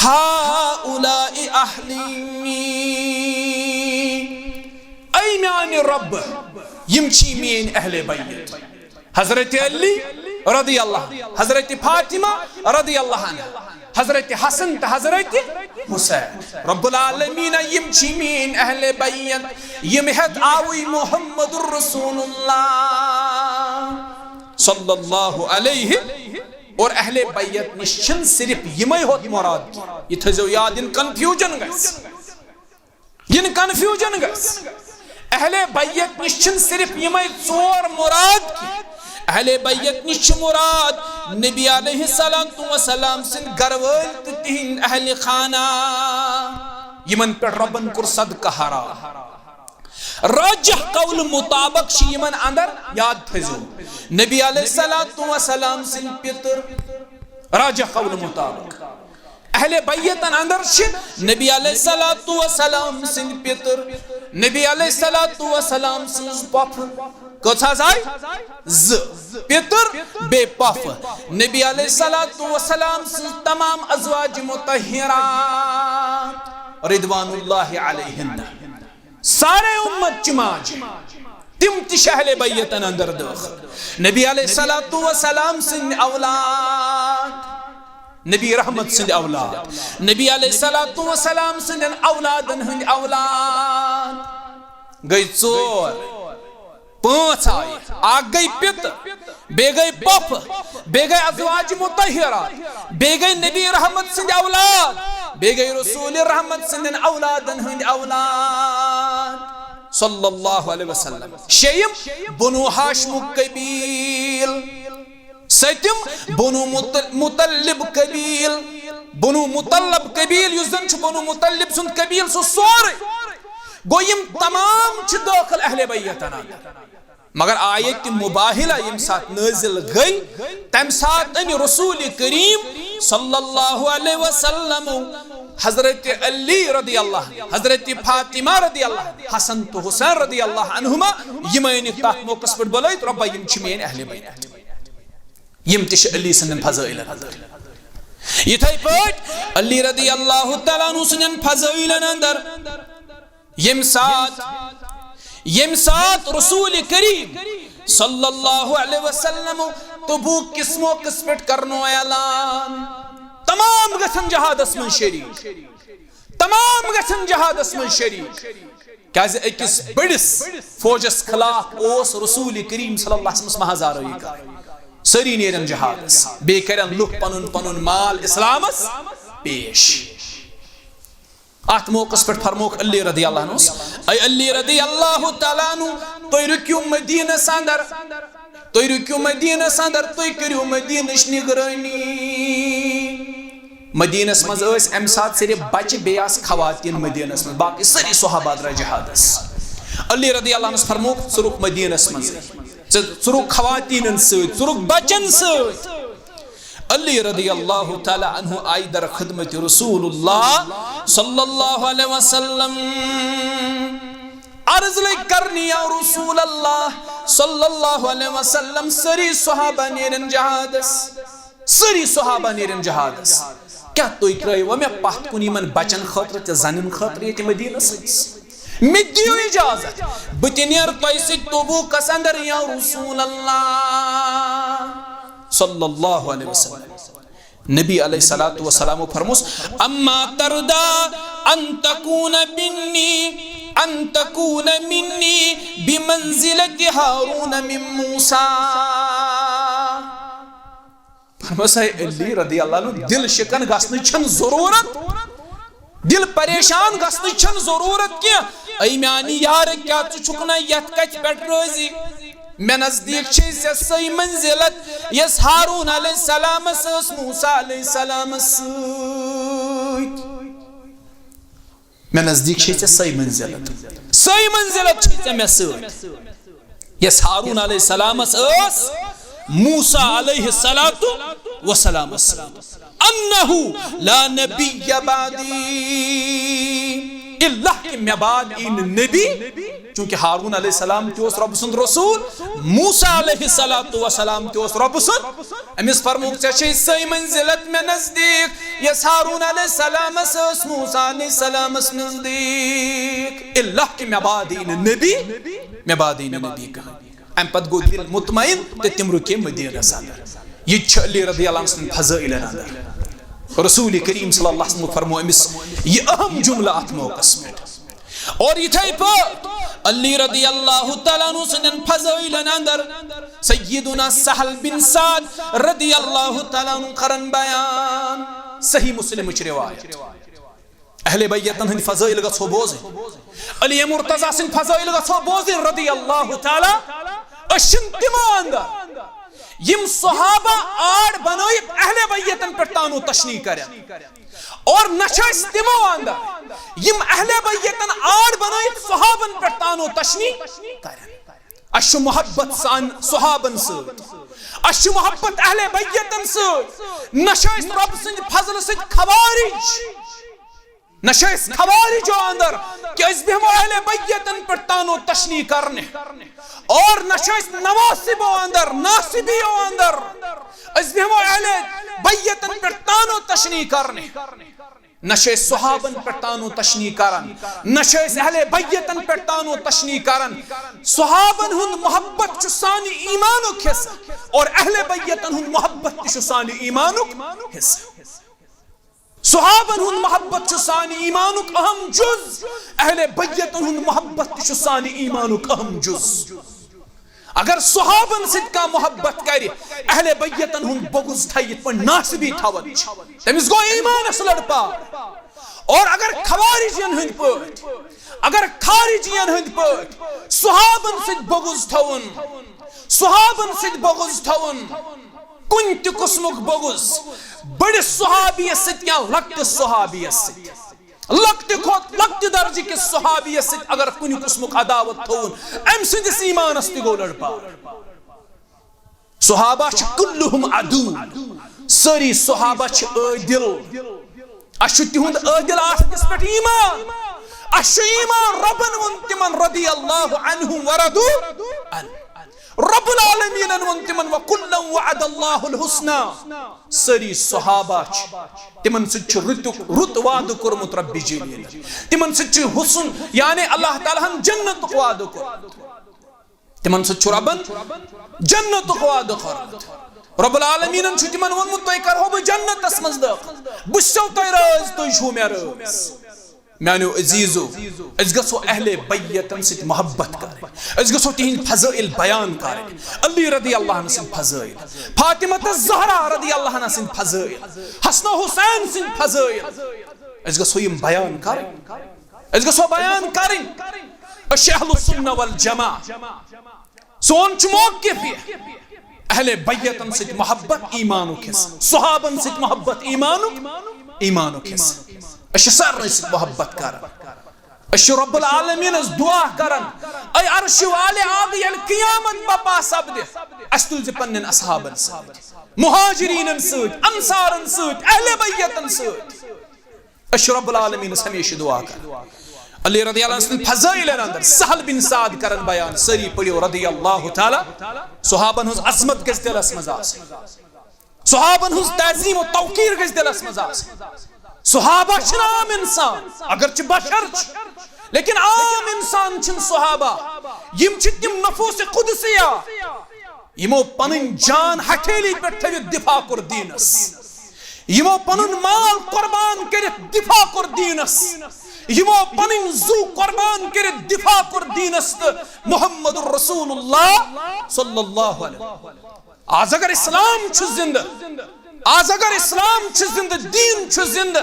ہؤلاء اہلی، اے میانہِ رۄبہٕ، یِم چھی میٲنۍ اہل بیت۔ حضرت علی رضی اللہ عنہ، حضرت فاطمہ رضی اللہ عنہ، حضرت حسن تہٕ حضرت حسین۔ رب العالمین، یِم چھی میٲنۍ اہل بیت، یِم ہیتھ آوٕے محمد رسول اللہ صلی اللہ علیہ۔ اور اہل بیت نِش چھِنہٕ صرف یِمے ہوت مراد کینٛہہ۔ یہِ تھٲیزیو یاد، یِن confusion گژھِ۔ یِن confusion گژھِ۔ اہل بیت نِش چھِنہٕ صرف یِمے ژور مراد کینٛہہ۔ اہل بیت نِش چھِ مراد نبی علیہ الصلوۃ والسلام سٕنٛدۍ گرٕ وٲلۍ تہٕ تِہِنٛدۍ اہل خانہ، یِمن پٮ۪ٹھ رۄبن کوٚر صدقہٕ حرام۔ راجح قول مطابق چھِ یِمن اندر، یاد تھٲیزیو، نبی علیہ الصلوۃ والسلام سٕنٛدۍ پِتٕر۔ راجح قول مطابق اہل بیتن اندر چھِ نبی علیہ الصلوۃ والسلام سٕنٛدۍ پِتٕر، نبی علیہ الصلوۃ والسلام سٕنٛز پۄپھٕ۔ کٔژ حظ آیہِ؟ زٕ۔ پِتٕر بیٚیہِ پۄپھٕ۔ نبی علیہ الصلوۃ والسلام سٕنٛز تمام ازواج مطہرات رضوان اللہ علیہن، سارے امت چہِ ماجہِ، تِم تہِ چھِ اہل بیتن اندر دٲخل۔ نبی علیہ الصلوۃ والسلام سٕنٛدۍ اولاد، نبی رحمت سٕنٛدۍ اولاد، نبی علیہ الصلوۃ والسلام سٕنٛدٮ۪ن اولادن ہٕنٛدۍ اولاد گٔے ژور۔ پانٛژھ آیہِ۔ اکھ گٔے پِتہٕ، بیٚیہِ گٔے پۄپھٕ، بیٚیہِ گٔے ازواج مطہرات، بیٚیہِ گٔے نبی رحمت سٕنٛدۍ اولاد، بیٚیہِ گٔے رسول رحمت سٕنٛدٮ۪ن اولادن ہٕنٛدۍ اولاد صلی اللہ علیہ وسلم۔ شیٚیِم، بنو ہاشمُک قبیٖل۔ سٔتِم، بنو مطل-، مطلب قبیٖل۔ بنو مطلب قبیٖل، یُس زن چھُ بنو مطلب سُنٛد قبیٖل، سُہ سورُے۔ گوٚو، یِم تمام چھِ دٲخل اہل بیتن اندر۔ مگر آیت مباہلہ ییٚمہِ ساتہٕ نٲزِل گٔے، تمہِ ساتہٕ أنۍ رسول کریم صلی اللہ علیہ وسلم حضرت علی رضی اللہ عنہ، حضرت فاطمہ رضی اللہ عنہ، حسن تہٕ حسین رضی اللہ عنہما، یِم أنِکھ تتھ موقعس پٮ۪ٹھ بُلٲیِتھ، رۄبا، یِم چھِ میٲنۍ اہل بیت۔ یِم تہِ چھِ علی سٕنٛدٮ۪ن فضٲیلن اندر۔ یِتھے پٲٹھۍ علی رضی اللہ تعالیٰ عنہ سٕنٛدٮ۪ن فضٲیلن اندر ییٚمہِ ساتہٕ، ییٚمہِ ساتہٕ رسول کریم صلی اللہ علیہ وسلم تبوک کِس موقعس پٮ۪ٹھ کرنو اعلان، تمام گژھن جہادس منٛز شریک، تمام گژھن جہادس منٛز شریک۔ کیازِ أکِس بٔڑِس فوجس خلاف اوس رسول کریم صلی اللہ علیہ وسلمس محاذ آرٲیی کرٕنۍ۔ سٲری نیرن جہادس، بیٚیہِ کرن لُکھ پنُن پنُن مال اسلامس پیش۔ اتھ موقعس پٮ۪ٹھ فرمووُکھ علی رضی اللہ عنہ، اے علی رضی اللہ تعالیٰ عنہ، تُہۍ رُکِو مدینس اندر، تُہۍ رُکِو مدینس اندر، تُہۍ کٔرِو مدینٕچ نگرٲنی۔ مدینس منٛز ٲسۍ امہِ ساتہٕ صرف بچہِ، بیٚیہِ آسہٕ خواتین مدینس منٛز، باقٕے سٲری صحابہ درٛاے جہادس۔ علی رضی اللہ عنہس فرمووُکھ، ژٕ رُک مدینس منٛز، ژٕ، ژٕ رُک خواتینن سۭتۍ، ژٕ رُک بچن سۭتۍ۔ علی رضی اللہ تعالیٰ عنہ آیہِ در خدمت رسول اللہ صلی اللہ علیہ وسلم۔ عرض لٔگۍ کرنہِ، یا رسول اللہ صلی اللہ علیہ وسلم، سٲری صحابہ نیرن جہادس، سٲری صحابہ نیرن جہادس، کیٛاہ تُہۍ ترٛٲیوا مےٚ پتھ کُن یِمن بچن خٲطرٕ تہٕ زنٮ۪ن خٲطرٕ ییٚتہِ مدینس منٛز؟ مےٚ دِیِو اجازت، بہٕ تہِ نیرٕ تۄہہِ سۭتۍ تبوکس اندر، یا رسول اللہ صلی اللہ علیہ وسلم۔ نبی علیہ الصلوۃ والسلام فرموس، اما ترضی ان تکون منی، ان تکون منی بمنزلۃ ہارون من موسیٰ۔ فرموس، اے علی رضی اللہ عنہ، دل شکن گژھنٕچ چھنہٕ ضرورت، دل پریشان گژھنٕچ چھنہٕ ضرورت کینٛہہ۔ اے میانہِ یار، کیٛاہ ژٕ چھُکھ نہ یتھ کتھِ پٮ۪ٹھ رٲضی؟ مےٚ نزدیٖک چھے ژےٚ سۄے منزلت، یۄس ہارون علیہ السلامس ٲس موسیٰ علیہ السلامس سۭتۍ۔ مےٚ نزدیٖک چھے ژےٚ سۄے منزلت، سۄے منزلت چھے ژےٚ مےٚ سۭتۍ، یۄس ہارون علیہ السلامس ٲس موسیٰ علیہ الصلوۃ والسلامس سۭتۍ۔ انہ لا نبی بعدی، اللہ کہ مےٚ بعد یی نہٕ نبی۔ چونکہ ہارون علیہ السلام تہِ اوس رۄب سُنٛد رسول، موسیٰ علیہ الصلوۃ والسلام تہِ اوس رۄب سُنٛد۔ أمِس فرمووُکھ، "ژےٚ چھے سۄے منزلت مےٚ نزدیٖک، یۄس ہارون علیہ السلامس ٲس موسیٰ علیہ السلامس نزدیٖک۔ اللہ کہ مےٚ بعد یی نہٕ نبی، مےٚ بعد یی نہٕ نبی کٕہٕنۍ۔" امہِ پتہٕ گوٚو دِل مطمئن تہٕ تِم رُکے مدینس اندر۔ یہِ تہِ چھُ علی رضی اللہ عنہ سٕنٛدٮ۪ن فضٲیلن اندر۔ رسول کریم صلی اللہ علیہ وسلم فرموو أمِس یہِ اہم جملہٕ اتھ موقعس پٮ۪ٹھ۔ اور یِتھے پٲٹھۍ علی رضی اللہ تعالیٰ عنہ سٕنٛدٮ۪ن فضٲیلن اندر سیدنا سہل بن سعد رضی اللہ تعالیٰ عنہ کرن بیان۔ صحیح مسلمٕچ روایت۔ اہل بیتن ہٕنٛدۍ فضٲیل گژھو بوزٕنۍ، علی مرتضیٰ سٕنٛدۍ فضٲیل گژھو بوزٕنۍ رضی اللہ تعالیٰ۔ أسۍ چھِنہٕ تِمو اندر یِم صحابہ آڑ بنٲیِتھ اہل بیتن پٮ۪ٹھ طعن و تشنیع کرن، اور نہ چھِ أسۍ تِمو اندر یِم اہل بیتن آڑ بنٲیِتھ صحابن پٮ۪ٹھ طعن و تشنیع کرن۔ اَسہِ چھُ محبت سان صحابن سۭتۍ، اَسہِ چھُ محبت اہل بیتن سۭتۍ، نہ چھِ أسۍ رۄب سٕنٛدِ فضلہٕ سۭتۍ خوارج۔ نہ چھِ أسۍ خوارجو اندر کہ أسۍ بیہمو اہل بیتن پٮ۪ٹھ طعن و تشنیع کرنہِ، اور نہ چھِ أسۍ نواصبو اندر، ناصبیو اندر أسۍ بیہمو اہل بیتن پٮ۪ٹھ طعن و تشنیع کرنہِ۔ نہ چھِ أسۍ صحابن پٮ۪ٹھ طعن و تشنیع کران، نہ چھِ أسۍ اہل بیتن پٮ۪ٹھ طعن و تشنیع کران۔ صحابن ہُنٛد محبت چھُ سانہِ ایمانُک حصہٕ، اور اہل بیتن ہُنٛد محبت تہِ چھُ سانہِ ایمانُک حصہٕ۔ صحابن ہُنٛد محبت چھُ سانہِ ایمانُک اہم جُز، اہل بیتن ہُنٛد محبت تہِ چھُ سانہِ ایمانُک اہم جُز۔ اگر صحابن سۭتۍ کانٛہہ محبت کرِ، اہل بیتن ہُنٛد بغض تھایہِ یِتھ پٲٹھۍ ناصبی تھاوان چھِ، تٔمِس گوٚو ایمانس لڑپار۔ اور اگر خوارجین ہٕنٛدۍ پٲٹھۍ، اگر خارجین ہٕنٛدۍ پٲٹھۍ صحابن سۭتۍ بغض تھاوُن، صحابن سۭتۍ بغض تھاوُن، کُنہِ تہِ قٕسمُک بغض، بٔڑِس صحابیس سۭتۍ یا لۄکٹِس صحابیس سۭتۍ، لۄکٹہِ کھۄتہٕ لۄکٹہِ درجہٕ کِس صحابیس سۭتۍ اگر کُنہِ قٕسمُک عداوت تھووُن، أمۍ سٕنٛدِس ایمانس تہِ گوٚو لڑپار۔ صحابہ چھِ کلہم عدو، سٲری صحابہ چھِ عٲدل۔ اَسہِ چھُ تِہُنٛد عٲدل آسنس پٮ۪ٹھ ایمان۔ اَسہِ چھُ ایمان، رۄبن ووٚن تِمن رضی اللہ عنہم ورضوا عنہ۔ رب العالمینن ووٚن تِمن، وکلا وعد اللہ الحسنی۔ سٲری صحابہ چھِ، تِمن سۭتۍ چھُ رُتُک، رُت وعدٕ کوٚرمُت رب جلیلن۔ تِمن سۭتۍ چھُ حسن، یعنی اللہ تعالیٰ ہن جنتُک وعدٕ کوٚرمُت۔ تِمن سۭتۍ چھُ رۄبن جنتُک وعدٕ کوٚرمُت۔ رب العالمینن چھُ تِمن ووٚنمُت، "تۄہہِ کرہو بہٕ جنتس منٛز دٲخل، بہٕ چھُسو تۄہہِ رٲضۍ، تُہۍ چھِو مےٚ رٲضۍ۔" میانیو عزیزو، أسۍ گژھو اہل بیتن سۭتۍ محبت کرٕنۍ، أسۍ گژھو تِہنٛدۍ فضٲیل بیان کرٕنۍ، علی رضی اللہ عنہ سٕنٛدۍ فضٲیل، فاطمہ الزہرا رضی اللہ عنہ سٕنٛدۍ فضٲیل، حسن و حسین سٕنٛدۍ فضٲیل، أسۍ گژھو یِم بیان کرٕنۍ۔ أسۍ گژھو بیان کرٕنۍ، أسۍ چھِ اہل السنہ والجماعہ۔ سون چھُ موقف یہِ، اہل بیتن سۭتۍ محبت ایمانُک حصہٕ، صحابن سۭتۍ محبت ایمانُک، ایمانُک حصہٕ۔ أسۍ چھِ سارنٕے سۭتۍ محبت کران۔ أسۍ چھِ رب العالمینس دعا کران، اے عرش والے، آبہٕ ییٚلہِ قیامت بپا سپدِ، اسہِ تُلزِ پننٮ۪ن اصحابن سۭتۍ، مہاجرینن سۭتۍ، انصارن سۭتۍ، اہل بیتن سۭتۍ۔ أسۍ چھِ رب العالمینس ہمیشہِ دعا کران۔ علی رضی اللہ عنہ سٕنٛدۍ فضٲیلن اندر سہل بن سعد کرن بیان، سٲری پٔرِو رضی اللہ تعالیٰ۔ صحابن ہٕنٛز عظمت گژھِ دِلس منٛز آسٕنۍ، صحابن ہٕنٛز تعظیم و توقیر گژھِ دِلس منٛز آسٕنۍ۔ صحابہ چھِنہٕ عام انسان، اگرچہ بشر چھِ، لیکن عام انسان چھِنہٕ صحابہ۔ یِم چھِ تِم نفوس قدسیہ، یِمو پنٕنۍ جان ہتھیلی پٮ۪ٹھ تھٲوِتھ دفاع کوٚر دیٖنس، یِمو پنُن مال قربان کٔرِتھ دفاع کوٚر دیٖنس، یِمو پنٕنۍ زُو قربان کٔرِتھ دفاع کوٚر دیٖنس تہٕ محمد رسول اللہ صلی اللہ علیہ وسلم۔ آز اگر اسلام چھُ زندٕ، آز اگر اسلام چھُ زندٕ، دیٖن چھُ زندٕ،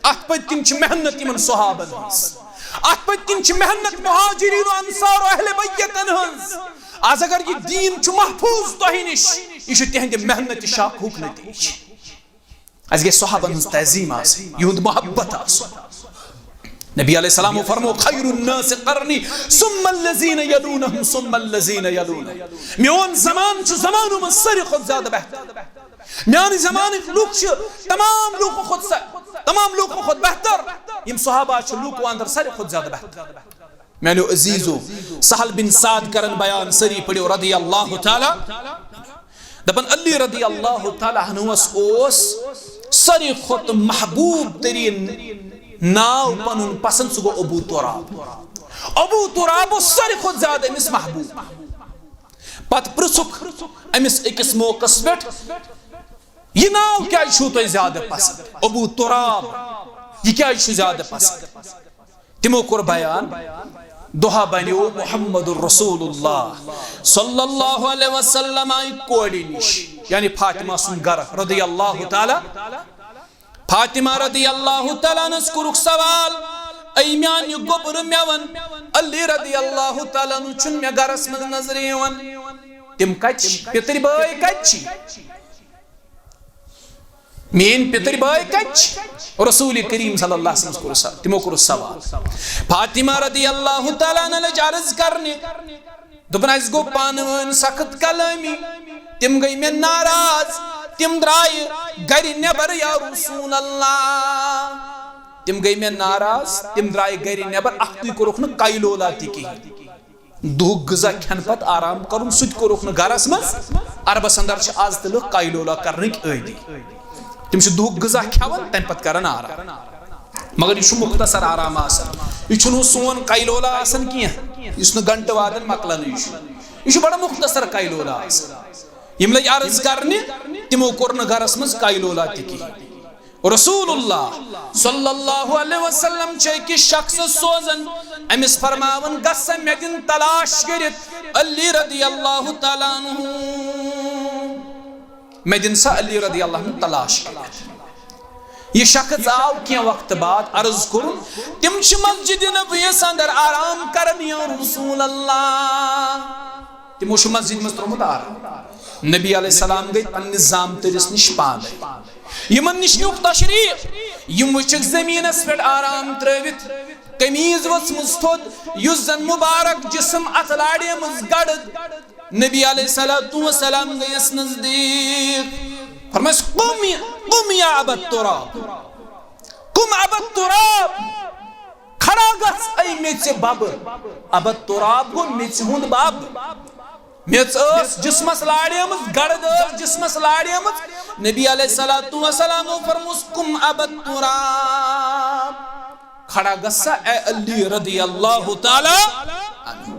اتھ پٔتۍ کِنۍ چھِ محنت یِمن صحابن ہٕنٛز، اتھ پٔتۍ کِنۍ چھِ محنت مہاجرین و انصار و اہل بیتن ہٕنٛز۔ آز اگر یہِ دیٖن چھُ محفوظ تۄہہِ نِش، یہِ چھُ تِہنٛدِ محنتِ شاخُک نتیٖجہٕ۔ اسہِ گژھِ صحابن ہٕنٛز تعظیم آسٕنۍ، یِہُنٛد محبت آسُن۔ نبی علیہ السلام فرمو، "خیر الناس قرنی ثم الذین یلونہم ثم الذین یلونہم۔" میون زمانہٕ چھُ زمانو منٛز ساروی کھۄتہٕ زیادٕ بہتر۔ میانہِ زمانٕکۍ لوٗکھ چھِ تمام لوٗکو کھۄتہٕ سا-، تمام لوٗکو کھۄتہٕ بہتر۔ یِم صحابہ چھِ لوٗکو اندر ساروی کھۄتہٕ زیادٕ بہتر۔ میانیو عزیزو، سہل بن سعد کرن بیان، سٲری پٔرِو رضی اللہ تعالیٰ۔ دپان علی رضی اللہ تعالیٰ عنہس اوس ساروی کھۄتہٕ محبوب ترین ناو پنُن پسند، سُہ گوٚو ابو تراب۔ ابو تراب اوس ساروی کھۄتہٕ زیادٕ أمِس محبوب۔ پتہٕ پرژھُکھ أمِس أکِس موقعس پٮ۪ٹھ، "یہِ ناو کیازِ چھُو تۄہہِ زیادٕ پسند؟ ابو تراب، یہِ کیازِ چھُ زیادٕ پسند؟" تِمو کوٚر بیان، دۄہا بنیو محمد رسول اللہ صلی اللہ علیہ وسلم آیہِ کورِ نِش، یعنی فاطمہ سُنٛد گرٕ رضی اللہ تعالیٰ۔ فاطمہ رضی اللہ تعالیٰ عنہس کوٚرُکھ سوال، "اے میانہِ گوٚبرٕ، مےٚ وَن، علی رضی اللہ تعالیٰ عنہ چھُنہٕ مےٚ گرس منٛز نظرِ یِوان۔ تِم کتہِ چھِ؟ پِتٕرۍ بٲے کتہِ چھِ؟ میٲنۍ پِتٕرۍ بٲے کتہِ چھِ؟" رسول کریم صلی اللہ علیہ وسلم کوٚر سا-، تِمو کوٚر سوال۔ فاطمہ رضی اللہ تعالیٰ عنہ لٔج عرض کرنہِ، دوٚپُن، "اَسہِ گوٚو پانہٕ وٲنۍ سخت کلٲمی، تِم گٔے مےٚ ناراض، تِم درٛایہِ گرِ نٮ۪بر یا رسول اللہ، تِم گٔے مےٚ ناراض، تِم درٛایہِ گرِ نٮ۪بر، اکھتُے کوٚرُکھ نہٕ قیلولہ تہِ کِہیٖنۍ۔" دُہُک غذا کھٮ۪نہٕ پتہٕ آرام کرُن، سُہ تہِ کوٚرُکھ نہٕ گرس منٛز۔ عربس اندر چھِ آز تہِ لُکھ قیلولہ کرنٕکۍ عٲدی۔ تِم چھِ دُہُک غذا کھٮ۪وان، تمہِ پتہٕ کران آرام۔ مگر یہِ چھُ مختصر آرام آسان۔ یہِ چھُنہٕ ہُہ سون قیلولہ آسان کینٛہہ، یُس نہٕ گنٹہٕ وادن مۄکلانٕے چھُ۔ یہِ چھُ بڑٕ مختصر قیلولہ آسان۔ یِم لٔگۍ عرض کرنہِ، تِمو کوٚر نہٕ گرس منٛز قیلولہ تہِ کِہیٖنۍ۔ رسول اللہ صلی اللہ علیہ وسلم چھِ أکِس شخصس سوزان، أمِس فرماوان، "گژھ سا مےٚ دِن تلاش کٔرِتھ علی رضی اللہ تعالیٰ عنہ۔" مےٚ دِن سا علی رضی اللہ عنہ تلاش کٔرِتھ۔ یہِ شخص آو کینٛہہ وقتہٕ بعد، عرض کوٚرُن، "تِم چھِ مسجد نبویس اندر آرام کران یا رسول اللہ۔" تِمو چھُ مسجد منٛز ترٛوومُت آرام۔ نبی علیہ السلام گٔے پننِس زامتٕرِس نِش پانے۔ یِمن نِش نیوٗکھ تشریف۔ یِم وٕچھِکھ زٔمیٖنس پٮ۪ٹھ آرام ترٲوِتھ، قمیٖض ؤژھمٕژ تھوٚد، یُس زن مُبارک جسم اتھ لاڑیمٕژ گڑد۔ نبی علیہ الصلوۃ والسلام گٔیَس نزدیٖک۔ فرمایس، "قم، قم یا ابا التراب، قم ابا التراب۔" کھڑا گژھ، اے میٚژِ بَبہٕ۔ ابا التراب گوٚو میٚژِ ہُنٛد بَب۔ میٚژ ٲس جسمس لاڑیمٕژ، گڑد ٲس جسمس لاڑیمٕژ۔ نبی علیہ الصلوۃ والسلامو فرموس، "قم ابا التراب۔" کھڑا گژھ سا، اے علی رضی اللہ تعالیٰ عنہ۔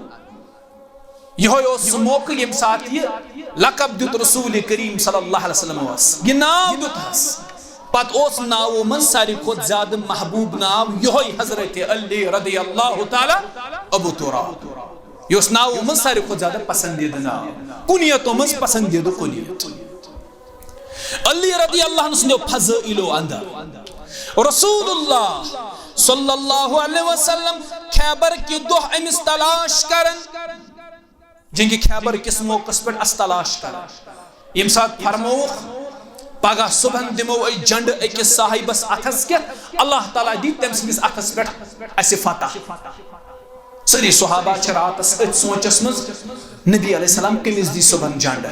یِہوٚے اوس سُہ موقعہٕ ییٚمہِ ساتہٕ یہِ لقب دیُت رسول کریم صلی اللہ علیہ وسلم اوس، یہِ ناو دیُتہَس۔ پتہٕ اوس ناوو منٛز ساروی کھۄتہٕ زیادٕ محبوب ناو یِہوٚے حضرت علی رضی اللہ تعالیٰ ابو تراب۔ یہِ اوس ناوو منٛز ساروی کھۄتہٕ زیادٕ پسندیدٕ ناو، کُنیتو منٛز پسندیدٕ کُنیت۔ علی رضی اللہ عنہ سٕنٛدیو فضٲیلو اندر رسول اللہ صلی اللہ علیہ وسلم خیبر کہِ دۄہ أمِس تلاش کران، جنگِ خیبر کِس موقعس پٮ۪ٹھ اَس تلاش کران۔ ییٚمہِ ساتہٕ فرمووُکھ، "پگاہ صبحن دِمو أسۍ جنڈٕ أکِس صاحبس اتھس کٮ۪تھ، اللہ تعالیٰ دی تٔمۍ سٕنٛدِس اتھس پٮ۪ٹھ اَسہِ فتح۔" سٲری صحابہ چھِ راتس أتھۍ سونچس منٛز، نبی علیہ السلام کٔمِس دی صبحن جنڈٕ؟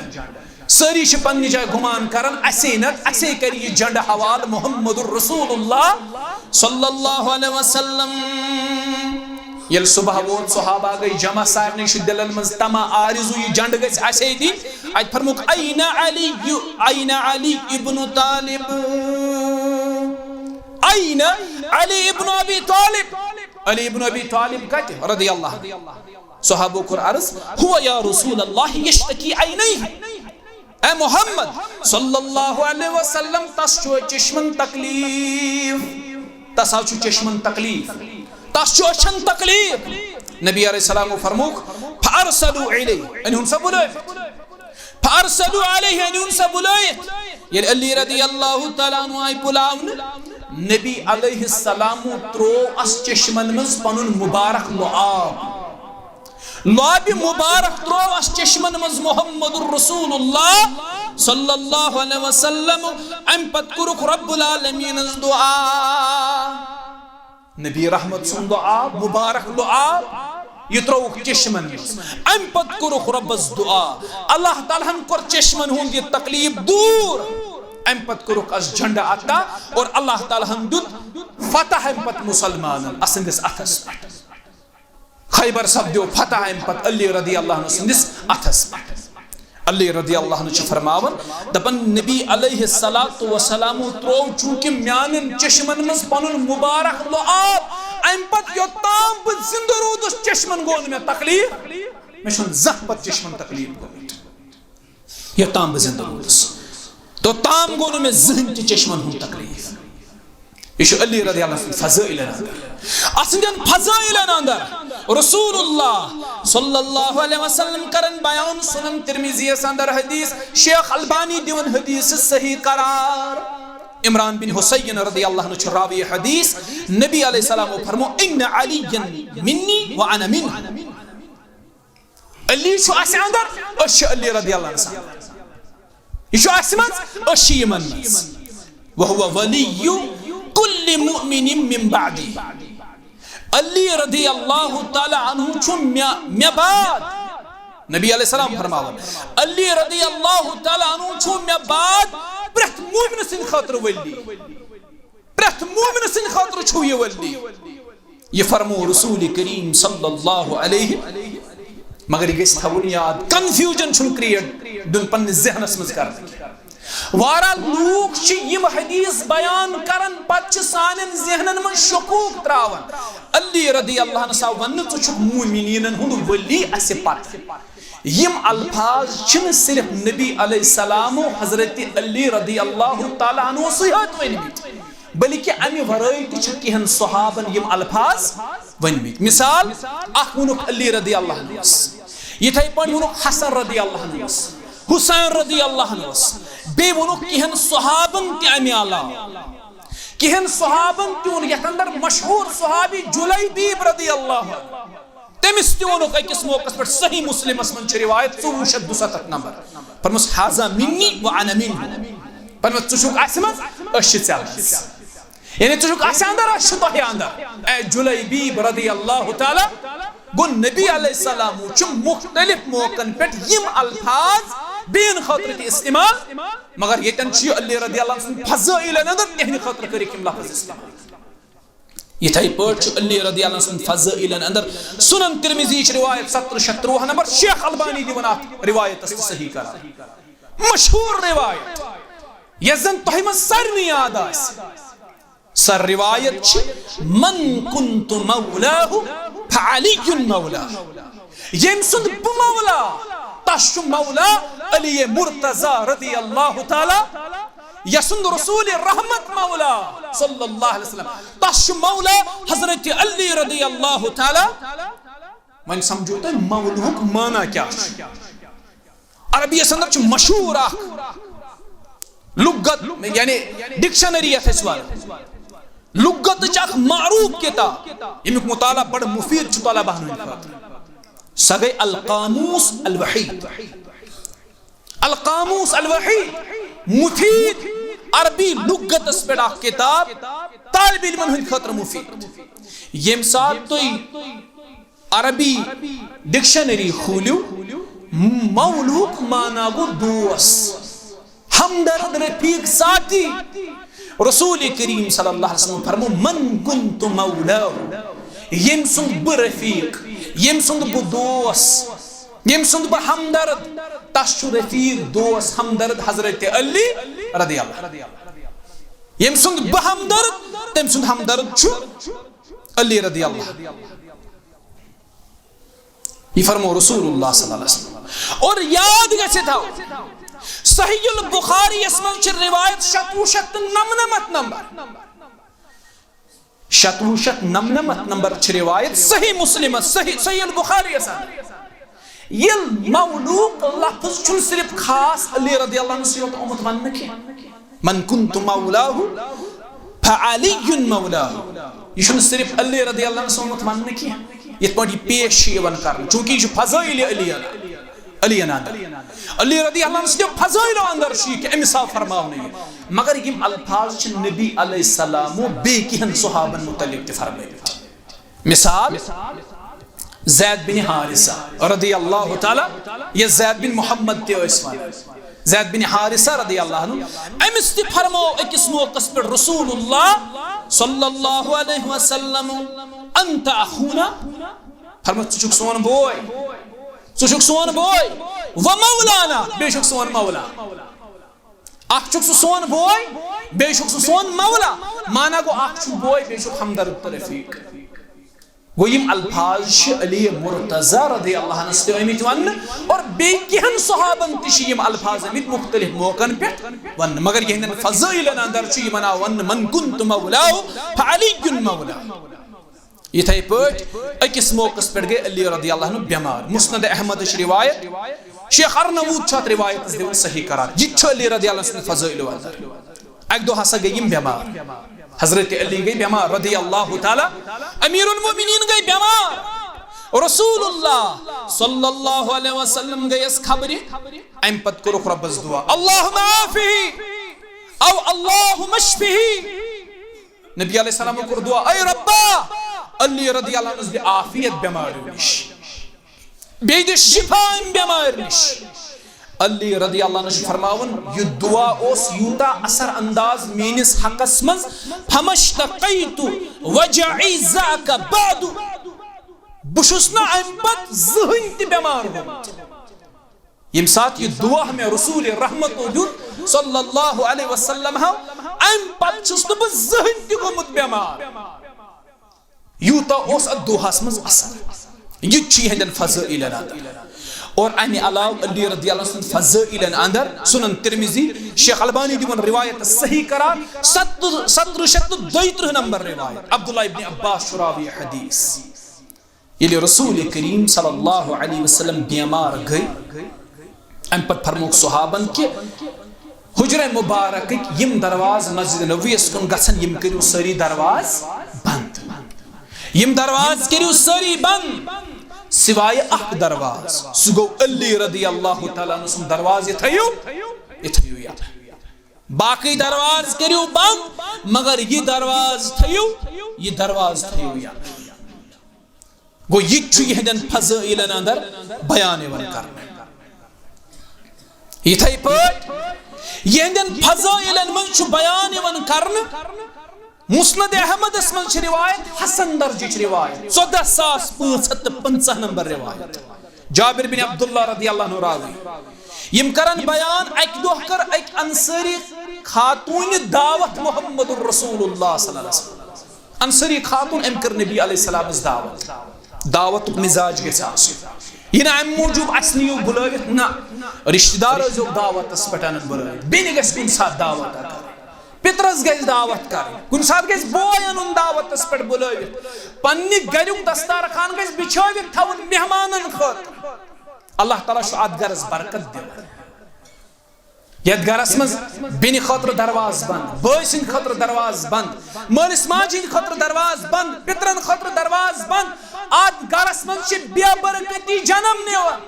سٲری چھِ پننہِ جایہِ گُمان کران، اسے نہ، اسے کرِ یہِ جنڈٕ حوالہٕ محمد رسول اللہ صلی اللہ علیہ وسلم۔ ییٚلہِ صبح ووت، صحابہ گٔے جمع، سارنٕے چھُ دِلن منٛز تمع، آرزو، یہِ جنڈٕ گژھِ اسے دِنۍ۔ اتہِ فرمووُکھ، "این علی، این علی ابن طالب، این علی ابن ابی طالب؟" علی ابن ابی طالب کتہِ؟ رضی اللہ عنہ۔ صحابو کوٚر عرض، "هو یا رسول اللہ یشتکی عینیہ۔" اے محمد صلی اللہ علیہ وسلم، تس چھُ چشمن تکلیف، تس حظ چھُ چشمن تکلیف، تس چھُ أچھن تکلیف۔ نبی علیہ السلام فرمووُکھ، "فارسلوا الیہ"، أنۍ ہُن سا بُلٲوِتھ۔ فارسلوا علیہ، أنۍ ہُن سا بُلٲوِتھ۔ ییٚلہِ علی رضی اللہ تعالیٰ عنہ آیہِ بُلاونہٕ، نبی علیہ السلام ترٛوو اَس چشمن منٛز پنُن مبارک لعاب۔ لعابِ مبارک ترٛوو اَس چشمن منٛز محمد رسول اللہ صلی اللہ علیہ وسلم۔ اَمہِ پتہٕ کوٚرُکھ رب العالمینس دعا۔ نبی رحمت سُنٛد لعاب، مبارک لعاب، یہِ ترٛووُکھ چشمن منٛز۔ اَمہِ پتہٕ کوٚرُکھ رۄبس دعا۔ اللہ تعالیٰ ہن کوٚر چشمن ہُنٛد یہِ تکلیف دوٗر۔ اَمہِ پتہٕ کوٚرُکھ اَس جنڈٕ عطا اور اللہ تعالیٰ ہن دیُت فتح اَمہِ پتہٕ مسلمانن اَسٕنٛدِس اتھس پٮ۪ٹھ۔ خیبر سپدیو فتح امہِ پتہٕ علی رضی اللہ عنہ سٕنٛدِس اتھس پٮ۪ٹھ۔ علی رضی اللہ عنہ چھُ فرماوان، دپان، نبی علیہ الصلوۃ والسلام تروو چونکہ میانٮ۪ن چشمن منٛز پنُن مبارک لعاب، امہِ پتہٕ یوٚتام بہٕ زندٕ روٗدُس، چشمن گوٚو نہٕ مےٚ تکلیف، مےٚ چھُنہٕ زانٛہہ پتہٕ چشمن تکلیف گوٚمُت۔ یوٚتام بہٕ زندٕ روٗدُس، توٚتام گوٚو نہٕ مےٚ زٕہٕنۍ تہِ چشمن ہُنٛد تکلیف۔ یہِ چھُ علی رضی اللہ عنہ سٕنٛدۍ فضٲیلن اندر۔ اتھ سٕنٛدٮ۪ن فضٲیلن اندر رسول اللہ صلی اللہ علیہ وسلم کرن بیان، سنن ترمذیس اندر حدیث، شیخ البانی دِوان حدیث صحیح قرار۔ عمران بن حسین رضی اللہ عنہ چھُ راوی حدیث، نبی علیہ السلام فرمو، ان علی منی وانا منہ۔ علی چھُ اسہِ اندر، أسۍ چھِ علی رضی اللہ عنہ سان۔ یہِ چھُ اسہِ منٛز، أسۍ چھِ یِمن منٛز۔ وهو ولی كل مؤمن من بعدی۔ علی رضی اللہ تعالیٰ عنہ چھُ مےٚ، مےٚ بعد۔ نبی علیہ السلام فرماوان، علی رضی اللہ تعالیٰ عنہ چھُ مےٚ بعد پرٛٮ۪تھ مومنہٕ سٕنٛدِ خٲطرٕ ولی۔ پرٛٮ۪تھ مومنہٕ سٕنٛدِ خٲطرٕ چھُ یہِ ولی۔ یہِ فرمو رسول کریم صلی اللہ علیہ، مگر یہِ گژھِ تھاوُن یاد، کنفیوجن چھُنہٕ کریٹ دیُن پننِس ذہنس منٛز کرنہٕ کینٛہہ۔ واریاہ لوٗکھ چھِ یِم حدیث بیان کران، پتہٕ چھِ سانٮ۪ن ذہنن منٛز شکوک تراوان۔ علی رضی اللہ عنہ سا وننہٕ، ژٕ چھُکھ مومنیٖنن ہُنٛد ولی اسہِ پتہٕ۔ یِم الفاظ چھِنہٕ صرف نبی علیہ السلام و حضرت علی رضی اللہ تعالیٰ عنہ سٕے یوت ؤنمٕتۍ، بلکہ امہِ ورٲے تہِ چھِ کینٛہن صحابن یِم الفاظ ؤنمٕتۍ۔ مثال اکھ ووٚنُکھ علی رضی اللہ عنہس، یِتھے پٲٹھۍ ووٚنُکھ حسن رضی اللہ عنہس، حسین رضی اللہ عنہس، بیٚیہِ ووٚنُکھ کینٛہن صحابن تہِ امہِ علاوٕ۔ کینٛہن صحابن تہِ ووٚن، یتھ اندر مشہوٗر صحابی جلیبیب رضی اللہ عنہ، تٔمِس تہِ ووٚنُکھ أکِس موقعس پٮ۪ٹھ، صحیح مسلمس منٛز چھِ روایت ژوٚوُہ شیٚتھ دُسَتتھ نمبر، فرموس، هذا منی وانا منہ۔ فرموس، ژٕ چھُکھ اسہِ منٛز، أسۍ چھِ ژےٚ منٛز۔ یعنی ژٕ چھُکھ اسہِ اندر، أسۍ چھِ تۄہہِ اندر۔ اے جلیبیب رضی اللہ تعالیٰ، گوٚو نبی علیہ السلام چھُ مختلف موقعن پٮ۪ٹھ یِم الفاظ بیٚین خٲطرٕ تہِ استعمال، مگر ییٚتٮ۪ن چھُ یہِ علی رضی اللہ عنہ سٕنٛدِ فضٲیلن اندر تِہنٛدِ خٲطرٕ کٔرِکھ یِم لفظ استعمال۔ یِتھے پٲٹھۍ چھُ علی رضی اللہ عنہ سٕنٛدِ فضٲیلن اندر سنن ترمذی چھِ روایت سترہ شیٚتھ ترٛوہ نمبر، شیخ البانی دِوان اتھ روایتس تہِ صحیح قرار۔ مشہوٗر روایت، یۄس زن تۄہہِ منٛز سارنٕے یاد آسہِ۔ سۄ روایت چھِ، من كنت مولاه فعلي مولاه۔ ییٚمۍ سُنٛد بہٕ مولا، تس چھُ مولا علی مرتضی رضی اللہ تعالیٰ، یسُنٛد رسول رحمت مولا صلی اللہ علیہ وسلم، تس چھُ مولا حضرت علی رضی اللہ تعالیٰ۔ وۄنۍ سمجھو تُہۍ مولہُک معنی کیٛاہ چھُ۔ عربی یس اندر چھُ مشہوٗر اکھ لغت، یعنی ڈکشنری یتھ أسۍ ونو۔ لغتٕچ اکھ معروٗف کتاب، ییٚمیُک مطالعہ بڑٕ مفید چھُ طلباہن ہٕنٛدِ خٲطرٕ۔ سۄ گٔے القاموس الوحید۔ القاموس الوحید، مفید عربی لغتس پٮ۪ٹھ اکھ کتاب، طالب علمن ہٕنٛدِ خٲطرٕ مفید۔ ییٚمہِ ساتہٕ تُہۍ عربی ڈکشنری کھوٗلِو، مولہُک معنی گوٚو دوس، ہمدرد، رفیق، ساتھی۔ رسول کریم صلی اللہ علیہ وسلم فرمو، من كنت مولاه، ییٚمۍ سُنٛد بہٕ رفیق، ییٚمۍ سُنٛد بہٕ دوس، ییٚمۍ سُنٛد بہٕ ہمدرد، تس چھُ رفیق، دوس، ہمدرد حضرت علی رضی اللہ۔ ییٚمۍ سُنٛد بہٕ ہمدرد، تٔمۍ سُنٛد ہمدرد چھُ علی رضی اللہ۔ یہِ فرمو رسول اللہ صلی اللہ علیہ وسلم۔ اور یاد گژھِ تھاو، صحیح البخاری یس منٛز چھِ روایت شتوُہ شیٚتھ تہٕ نمنمتھ نمبر۔ شتوُہ شیٚتھ نمنمتھ نمبر چھِ روایت صحیح مسلمس، صحیح، صحیح البخاری یس اندر۔ ییٚلہِ مولوٗک لفظ چھُنہٕ صرف خاص علی رضی اللہ عنہ سٕے یوت آمُت وننہٕ کینٛہہ۔ من كنت مولاه فعلي مولاه۔ یہِ چھُنہٕ صرف علی رضی اللہ عنہ سُنٛد وننہٕ کینٛہہ، یِتھ پٲٹھۍ یہِ پیش چھُ یِوان کرنہٕ، چوٗنٛکہِ یہِ چھُ فضائل علی، علی اندر۔ علی رضی اللہ عنہ سٕنٛدیو فضائلو اندر چھُ یہِ کہِ أمِس آو فرماونہٕ یہِ۔ مگر یِم الفاظ چھِ نبی علیہ السلامو بیٚیہِ کینٛہن صحابن متعلق تہِ فرمٲومٕتۍ۔ مثال، زید بن حارثہ رضی اللہ تعالیٰ، یا زید بن محمد تہِ ٲسۍ ونان۔ زید بن حارثہ رضی اللہ عنہ، أمِس تہِ فرمو أکِس موقعس پٮ۪ٹھ رسول اللہ صلی اللہ علیہ وسلم، انت اخونا، فرموو، ژٕ چھُکھ سون بوے، ژٕ چھُکھ سون بوے، و مولانا، بیٚیہِ چھُکھ سون مولا۔ اکھ چھُکھ ژٕ سون بوے، بیٚیہِ چھُکھ ژٕ سون مولا۔ مانا گوٚو، اکھ چھُکھ بوے، بیٚیہِ چھُکھ ہمدرد تہٕ رفیق۔ گوٚو، یِم الفاظ چھِ علی مرتضی رضی اللہ عنہس تہِ آمٕتۍ وننہٕ، اور بیٚیہِ کینٛہن صحابن تہِ چھِ یِم الفاظ آمٕتۍ مختلف موقعن پٮ۪ٹھ وننہٕ، مگر یِہنٛدٮ۪ن فضٲیلن اندر چھُ یِمن آو وننہٕ، من کنت مولاه فعلی مولا۔ یِتھے پٲٹھۍ أکِس موقعس پٮ۪ٹھ گٔے علی رضی اللہ عنہ بٮ۪مار۔ مسند احمدٕچ روایت، شیخ ارناؤت چھُ اتھ روایتس دِوان صحیح قرار۔ یہِ تہِ چھُ علی رضی اللہ عنہ سٕنٛدِ فضٲیلو اندر۔ اکہِ دۄہ ہسا گٔے یِم بٮ۪مار۔ حضرت علی گٔے بٮ۪مار رضی اللہ تعالیٰ، امیر المومنین گٔے بٮ۪مار۔ رسول اللہ صلی اللہ علیہ وسلم گٔیس خبرِ، امہِ پتہٕ کوٚرُکھ رۄبس دعا، اللہم عافہ او اللہم اشفہ۔ نبی علیہ السلام کوٚر دعا، اے رۄبا، علی رضی اللہ عنہس دِ عافیت بٮ۪ماریو نِش، بیٚیہِ دِ شفا امہِ بٮ۪مارِ نِش۔ علی رضی اللہ عنہ چھُ فرماوان، یہِ دعا اوس یوٗتاہ اثر انداز میٲنِس حقس منٛز، فمشتقیت وجعی ذاک بعد، بہٕ چھُس نہٕ امہِ پتہٕ زٕہٕنۍ تہِ بٮ۪مار گوٚمُت۔ ییٚمہِ ساتہٕ یہِ دعا مےٚ رسول رحمتو دیُت صلی اللہ علیہ وسلم ہو، امہِ پتہٕ چھُس نہٕ بہٕ زٕہٕنۍ تہِ گوٚمُت بٮ۪مار۔ یوٗتاہ اوس اتھ دعاہس منٛز اثر۔ یہِ تہِ چھُ یِہنٛدٮ۪ن فضٲیلن اندر۔ اور امہِ علاوٕ علی رضی اللہ عنہ سٕنٛدِ فضٲیلن اندر، سنن ترمذی، شیخ البانی دِوان روایت صحیح قرار، ستہٕ، سترہ شیٚتھ تہٕ دۄیہِ ترٕٛہ نمبر روایت، عبداللہ ابن عباس چھُ راوی حدیث۔ ییٚلہِ رسول کریم صلی اللہ علیہ وسلم بٮ۪مار گٔے، امہِ پتہٕ فرمووُکھ صحابن کہِ حجرہ مبارکٕکۍ یِم دروازٕ مسجد نبویس کُن گژھن، یِم کٔرِو سٲری دروازٕ بند۔ یِم دروازٕ کٔرِو سٲری بند، سوائے اکھ دروازٕ، سُہ گوٚو علی رضی اللہ تعالیٰ عنہ سُنٛد دروازٕ، یہِ تھٲیِو، یہِ تھٲیِو یلہٕ۔ باقٕے دروازٕ کٔرِو بند، مگر یہِ دروازٕ تھٲیِو، یہِ دروازٕ تھٲیِو یلہٕ۔ گوٚو، یہِ تہِ چھُ یِہنٛدٮ۪ن فضٲیلن اندر بیان یِوان کرنہٕ۔ یِتھے پٲٹھۍ یِہنٛدٮ۪ن فضٲیلن منٛز چھُ بیان یِوان کرنہٕ، مسند احمدس منٛز چھِ روایت، حسن درجٕچ روایت، ژۄدہ ساس پانٛژھ ہتھ تہٕ پنٛژاہ نمبر روایت۔ جابر بن عبداللہ رضی اللہ عنہ راوی۔ یِم کرن بیان، اکہِ دۄہ کٔر أکۍ انصٲری خاتوٗنہِ دعوت محمد رسول اللہ صلی اللہ علیہ وسلم۔ انصٲری خاتوٗن، أمۍ کٔر نبی علیہ السلامس دعوت۔ دعوتُک مزاج گژھِ آسُن۔ یہِ نہٕ امہِ موٗجوٗب اسہِ نِیِو بُلٲوِتھ، نہ، رشتہٕ دار ٲسۍزیوکھ دعوتس پٮ۪ٹھ انان بُلٲوِتھ، بیٚنہِ گژھِ کُنہِ ساتہٕ دعوت کرٕنۍ، پِترس گژھِ دعوت کرٕنۍ، کُنہِ ساتہٕ گژھِ بوے انُن دعوتس پٮ۪ٹھ بُلٲوِتھ، پننہِ گریُک دستارخان گژھِ بِچھٲوِتھ تھاوُن مہمانن خٲطرٕ۔ اللہ تعالیٰ چھُ اتھ گرس برکت دِوان۔ یتھ گرس منٛز بیٚنہِ خٲطرٕ دروازٕ بند، بٲے سٕنٛدِ خٲطرٕ دروازٕ بند، مٲلِس ماجہِ ہٕنٛدِ خٲطرٕ دروازٕ بند، پِترن خٲطرٕ دروازٕ بند، اتھ گرس منٛز چھِ بے برکتی جنم نِوان۔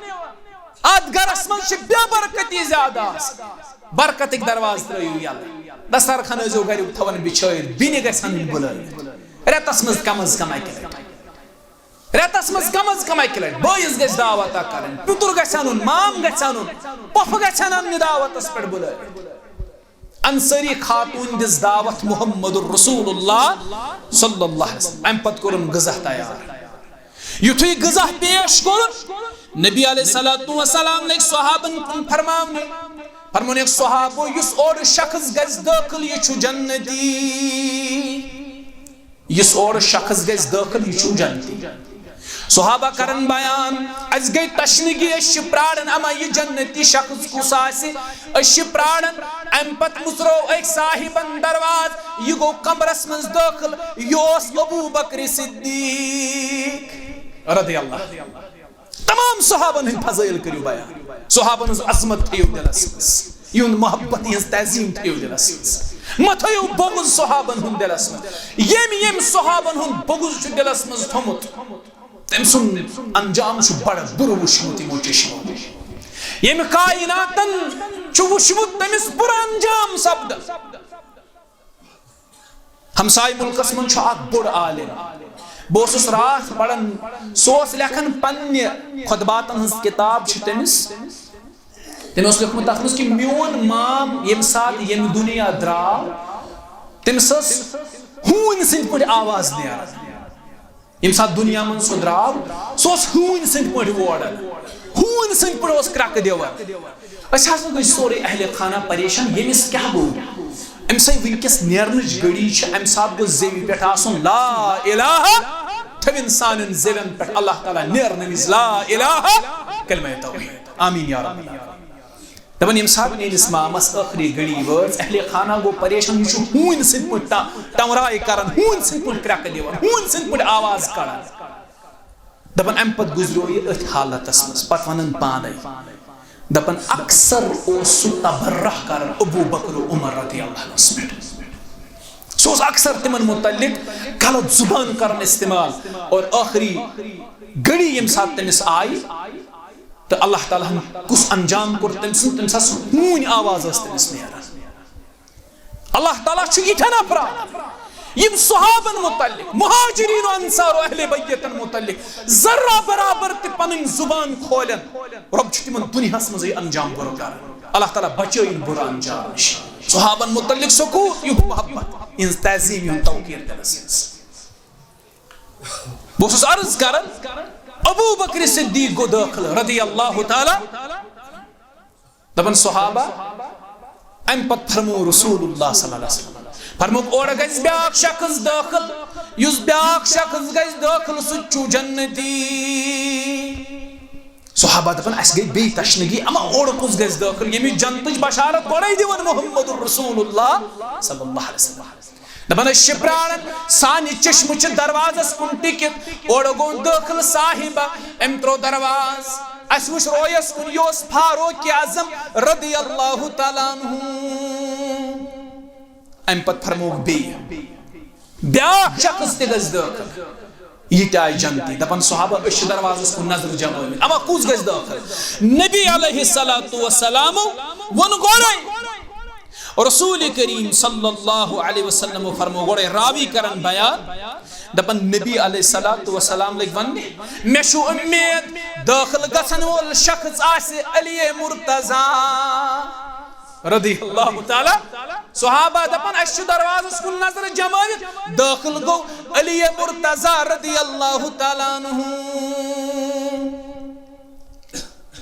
اتھ گرس منٛز چھِ بے برکتی زیادٕ آسان۔ برکتٕکۍ دروازٕ ترٲیِو یلہٕ۔ دسترخوان ٲسۍزیو گریُک تھاوان بِچھٲیِتھ، بیٚنہِ گژھِ انٕنۍ بُلٲوِتھ۔ رٮ۪تس منٛز کم از کم اکہِ لٹہِ۔ رٮ۪تس منٛز کم از کم اکہِ لٹہِ بٲیِس گژھِ دعوت اکھ کرٕنۍ، پِتُر گژھِ انُن، مام گژھِ انُن، پۄپھٕ گژھن اننہِ دعوتس پٮ۪ٹھ بُلٲوِتھ۔ انصٲری خاتوٗن دِژ دعوت محمد رسول اللہ صلی اللہ علیہ وسلم۔ امہِ پتہٕ کوٚرُن غذا تیار۔ یُتھُے غذا پیش کوٚرُن، نبی علیہ الصلوۃ والسلام لٔگۍ صحابن کُن فرماونہِ۔ فرمونکھ صحابو، یُس اورٕ شخص گژھِ دٲخل، یہِ چھُ جنتی۔ یُس اورٕ شخص گژھِ دٲخل، یہِ چھُ جنتی۔ صحابہ کرن بیان، اسہِ گٔے تشنگی، أسۍ چھِ پراران، اما یہِ جنتی شخص کُس آسہِ؟ أسۍ چھِ پراران۔ امہِ پتہٕ مُژروو أکۍ صاحبن دروازٕ، یہِ گوٚو کمرس منٛز دٲخل، یہِ اوس ابو بکر صدیق رضی اللہ۔ تمام صحابن ہٕنٛدۍ فضٲیل کٔرِو بیان، صحابن ہٕنٛز عظمت تھٲیِو دِلس منٛز، یِہُنٛد محبت، یِہٕنٛز تعظیٖم تھٲیِو دِلس منٛز، مہ تھٲیِو بغض صحابن ہُنٛد دِلس منٛز۔ ییٚمۍ ییٚمۍ صحابن ہُنٛد بغض چھُ دِلس منٛز تھوٚمُت، تٔمۍ سُنٛد انجام چھُ بڑٕ بُرٕ وُچھمُت یِمو چشمو۔ ییٚمہِ کائناتن چھُ وُچھمُت تٔمِس بُرٕ انجام سپدان۔ ہمسایہِ مُلکس منٛز چھُ اکھ بوٚڑ عالم۔ بہٕ اوسُس راتھ پران، سُہ اوس لیکھان پننہِ خطباتن ہٕنٛز کِتاب چھِ تٔمِس۔ تٔمۍ اوس لیوٗکھمُت تتھ منٛز کہِ میون مام ییٚمہِ ساتہٕ ییٚمہِ دُنیا درٛاو، تٔمِس ٲس ہوٗنۍ سٕنٛدۍ پٲٹھۍ آواز نیران۔ ییٚمہِ ساتہٕ دُنیا منٛز سُہ درٛاو، سُہ اوس ہوٗنۍ سٕنٛدۍ پٲٹھۍ ووڑان، ہوٗنۍ سٕنٛدۍ پٲٹھۍ اوس کرٛٮ۪کہٕ دِوان۔ أسۍ ہسا گٔے سورُے اہلِ خانہ پریشان، ییٚمِس کیٛاہ گوٚو؟ أمِس ہے وٕنکیٚس نیرنٕچ گھڑی چھِ، اَمہِ ساتہٕ گوٚژھ زیوِ پٮ۪ٹھ آسُن لا الہ، تھٲوِن سانٮ۪ن زیوٮ۪ن پٮ۪ٹھ اللہ تعالیٰ نیرنہٕ وِزِ لا الہ، کلمہ توحید۔ آمین یا رب العالمین۔ دپان، ییٚمہِ ساتہٕ میٲنِس مامس ٲخری گھڑی وٲژ، اہلِ خانہ گوٚو پریشان، یہِ چھُ ہوٗنۍ سٕنٛدۍ پٲٹھۍ ٹا-، ٹمرایہِ کران، ہوٗنۍ سٕنٛدۍ پٲٹھۍ کرٛٮ۪کہٕ دِوان، ہوٗنۍ سٕنٛدۍ پٲٹھۍ آواز کڑان۔ دپان، امہِ پتہٕ گُزریو یہِ أتھۍ حالتس منٛز، پتہٕ ونان پانے، دپان، اکثر اوس سُہ تبرہ کران ابو بکر و عمر رضی اللہ عنہس پٮ۪ٹھ۔ سُہ اوس اکثر تِمن متعلق غلط زبان کران استعمال، اور ٲخری گھڑی ییٚمہِ ساتہٕ تٔمِس آیہِ، تہٕ اللہ تعالیٰ ہن کُس انجام کوٚر تٔمۍ سُنٛد؟ تٔمِس ٲس ہوٗنۍ آواز ٲس تٔمِس نیران۔ اللہ تعالیٰ چھُ یِتھٮ۪ن افراد، یِم صحابن متعلق، مہاجرین و انصار و اہل بیتن متعلق ذرہ برابر تہِ پنٕنۍ زبان کھولن، رب چھُ تِمن دُنیاہس منٛزٕے انجام بُرٕ کران۔ اللہ تعالیٰ بچٲیِن بُرٕ انجام نِش۔ صحابن متعلق سکوت، یُہُنٛد محبت، یِہٕنٛز تعظیم، یِہُنٛد توقیر دِلس منٛز۔ بہٕ اوسُس عرض کران، ابو بکر صدیق گوٚو دٲخل رضی اللہ تعالیٰ۔ دپان صحابہ، امہِ پتہٕ فرموو رسول اللہ صلی اللہ علیہ وسلم، فرمووُکھ، اورٕ گژھِ بیاکھ شخص دٲخل، یُس بیاکھ شخص گژھِ دٲخل، سُہ تہِ چھُ جنتی۔ صحابہ دپان، اسہِ گٔے بیٚیہِ تشنگی، اما اورٕ کُس گژھِ دٲخل، ییٚمِس جنتٕچ بشارت گۄڈے دِوان محمد رسول اللہ صلی اللہ علیہ وسلم۔ دپان، أسۍ چھِ پراران، سانہِ چشمہٕ چھِ دروازس کُن ٹِکِتھ، اورٕ گوٚو دٲخل صاحبہ، أمۍ ترٛوو دروازٕ، اسہِ وُچھ رویس کُن، یہِ اوس فاروق اعظم رضی اللہ تعالیٰ عنہ۔ امہِ پتہٕ فرمووُکھ بیٚیہِ، بیاکھ شخص تہِ گژھِ دٲخل، یہِ تہِ آسہِ جنتی۔ دپان صحابہ، أسۍ چھِ دروازس کُن نظر جمٲوِتھ، اما کُس گژھِ دٲخل؟ نبی علیہ الصلوۃ والسلام ووٚن گۄڈے، رسول کریم صلی اللہ علیہ وسلم فرموو گۄڈے، راوی کرن بیان، دپان نبی علیہ الصلوۃ والسلام لٔگۍ وننہِ، مےٚ چھُ اُمید دٲخل گژھن وول شخص آسہِ علی مرتضی رضی اللہ تعالیٰ۔ صحابہ دپان، اسہِ چھُ دروازس کُن نظر جمٲوِتھ، دٲخل گوٚو علی مرتضی رضی اللہ تعالیٰ عنہ۔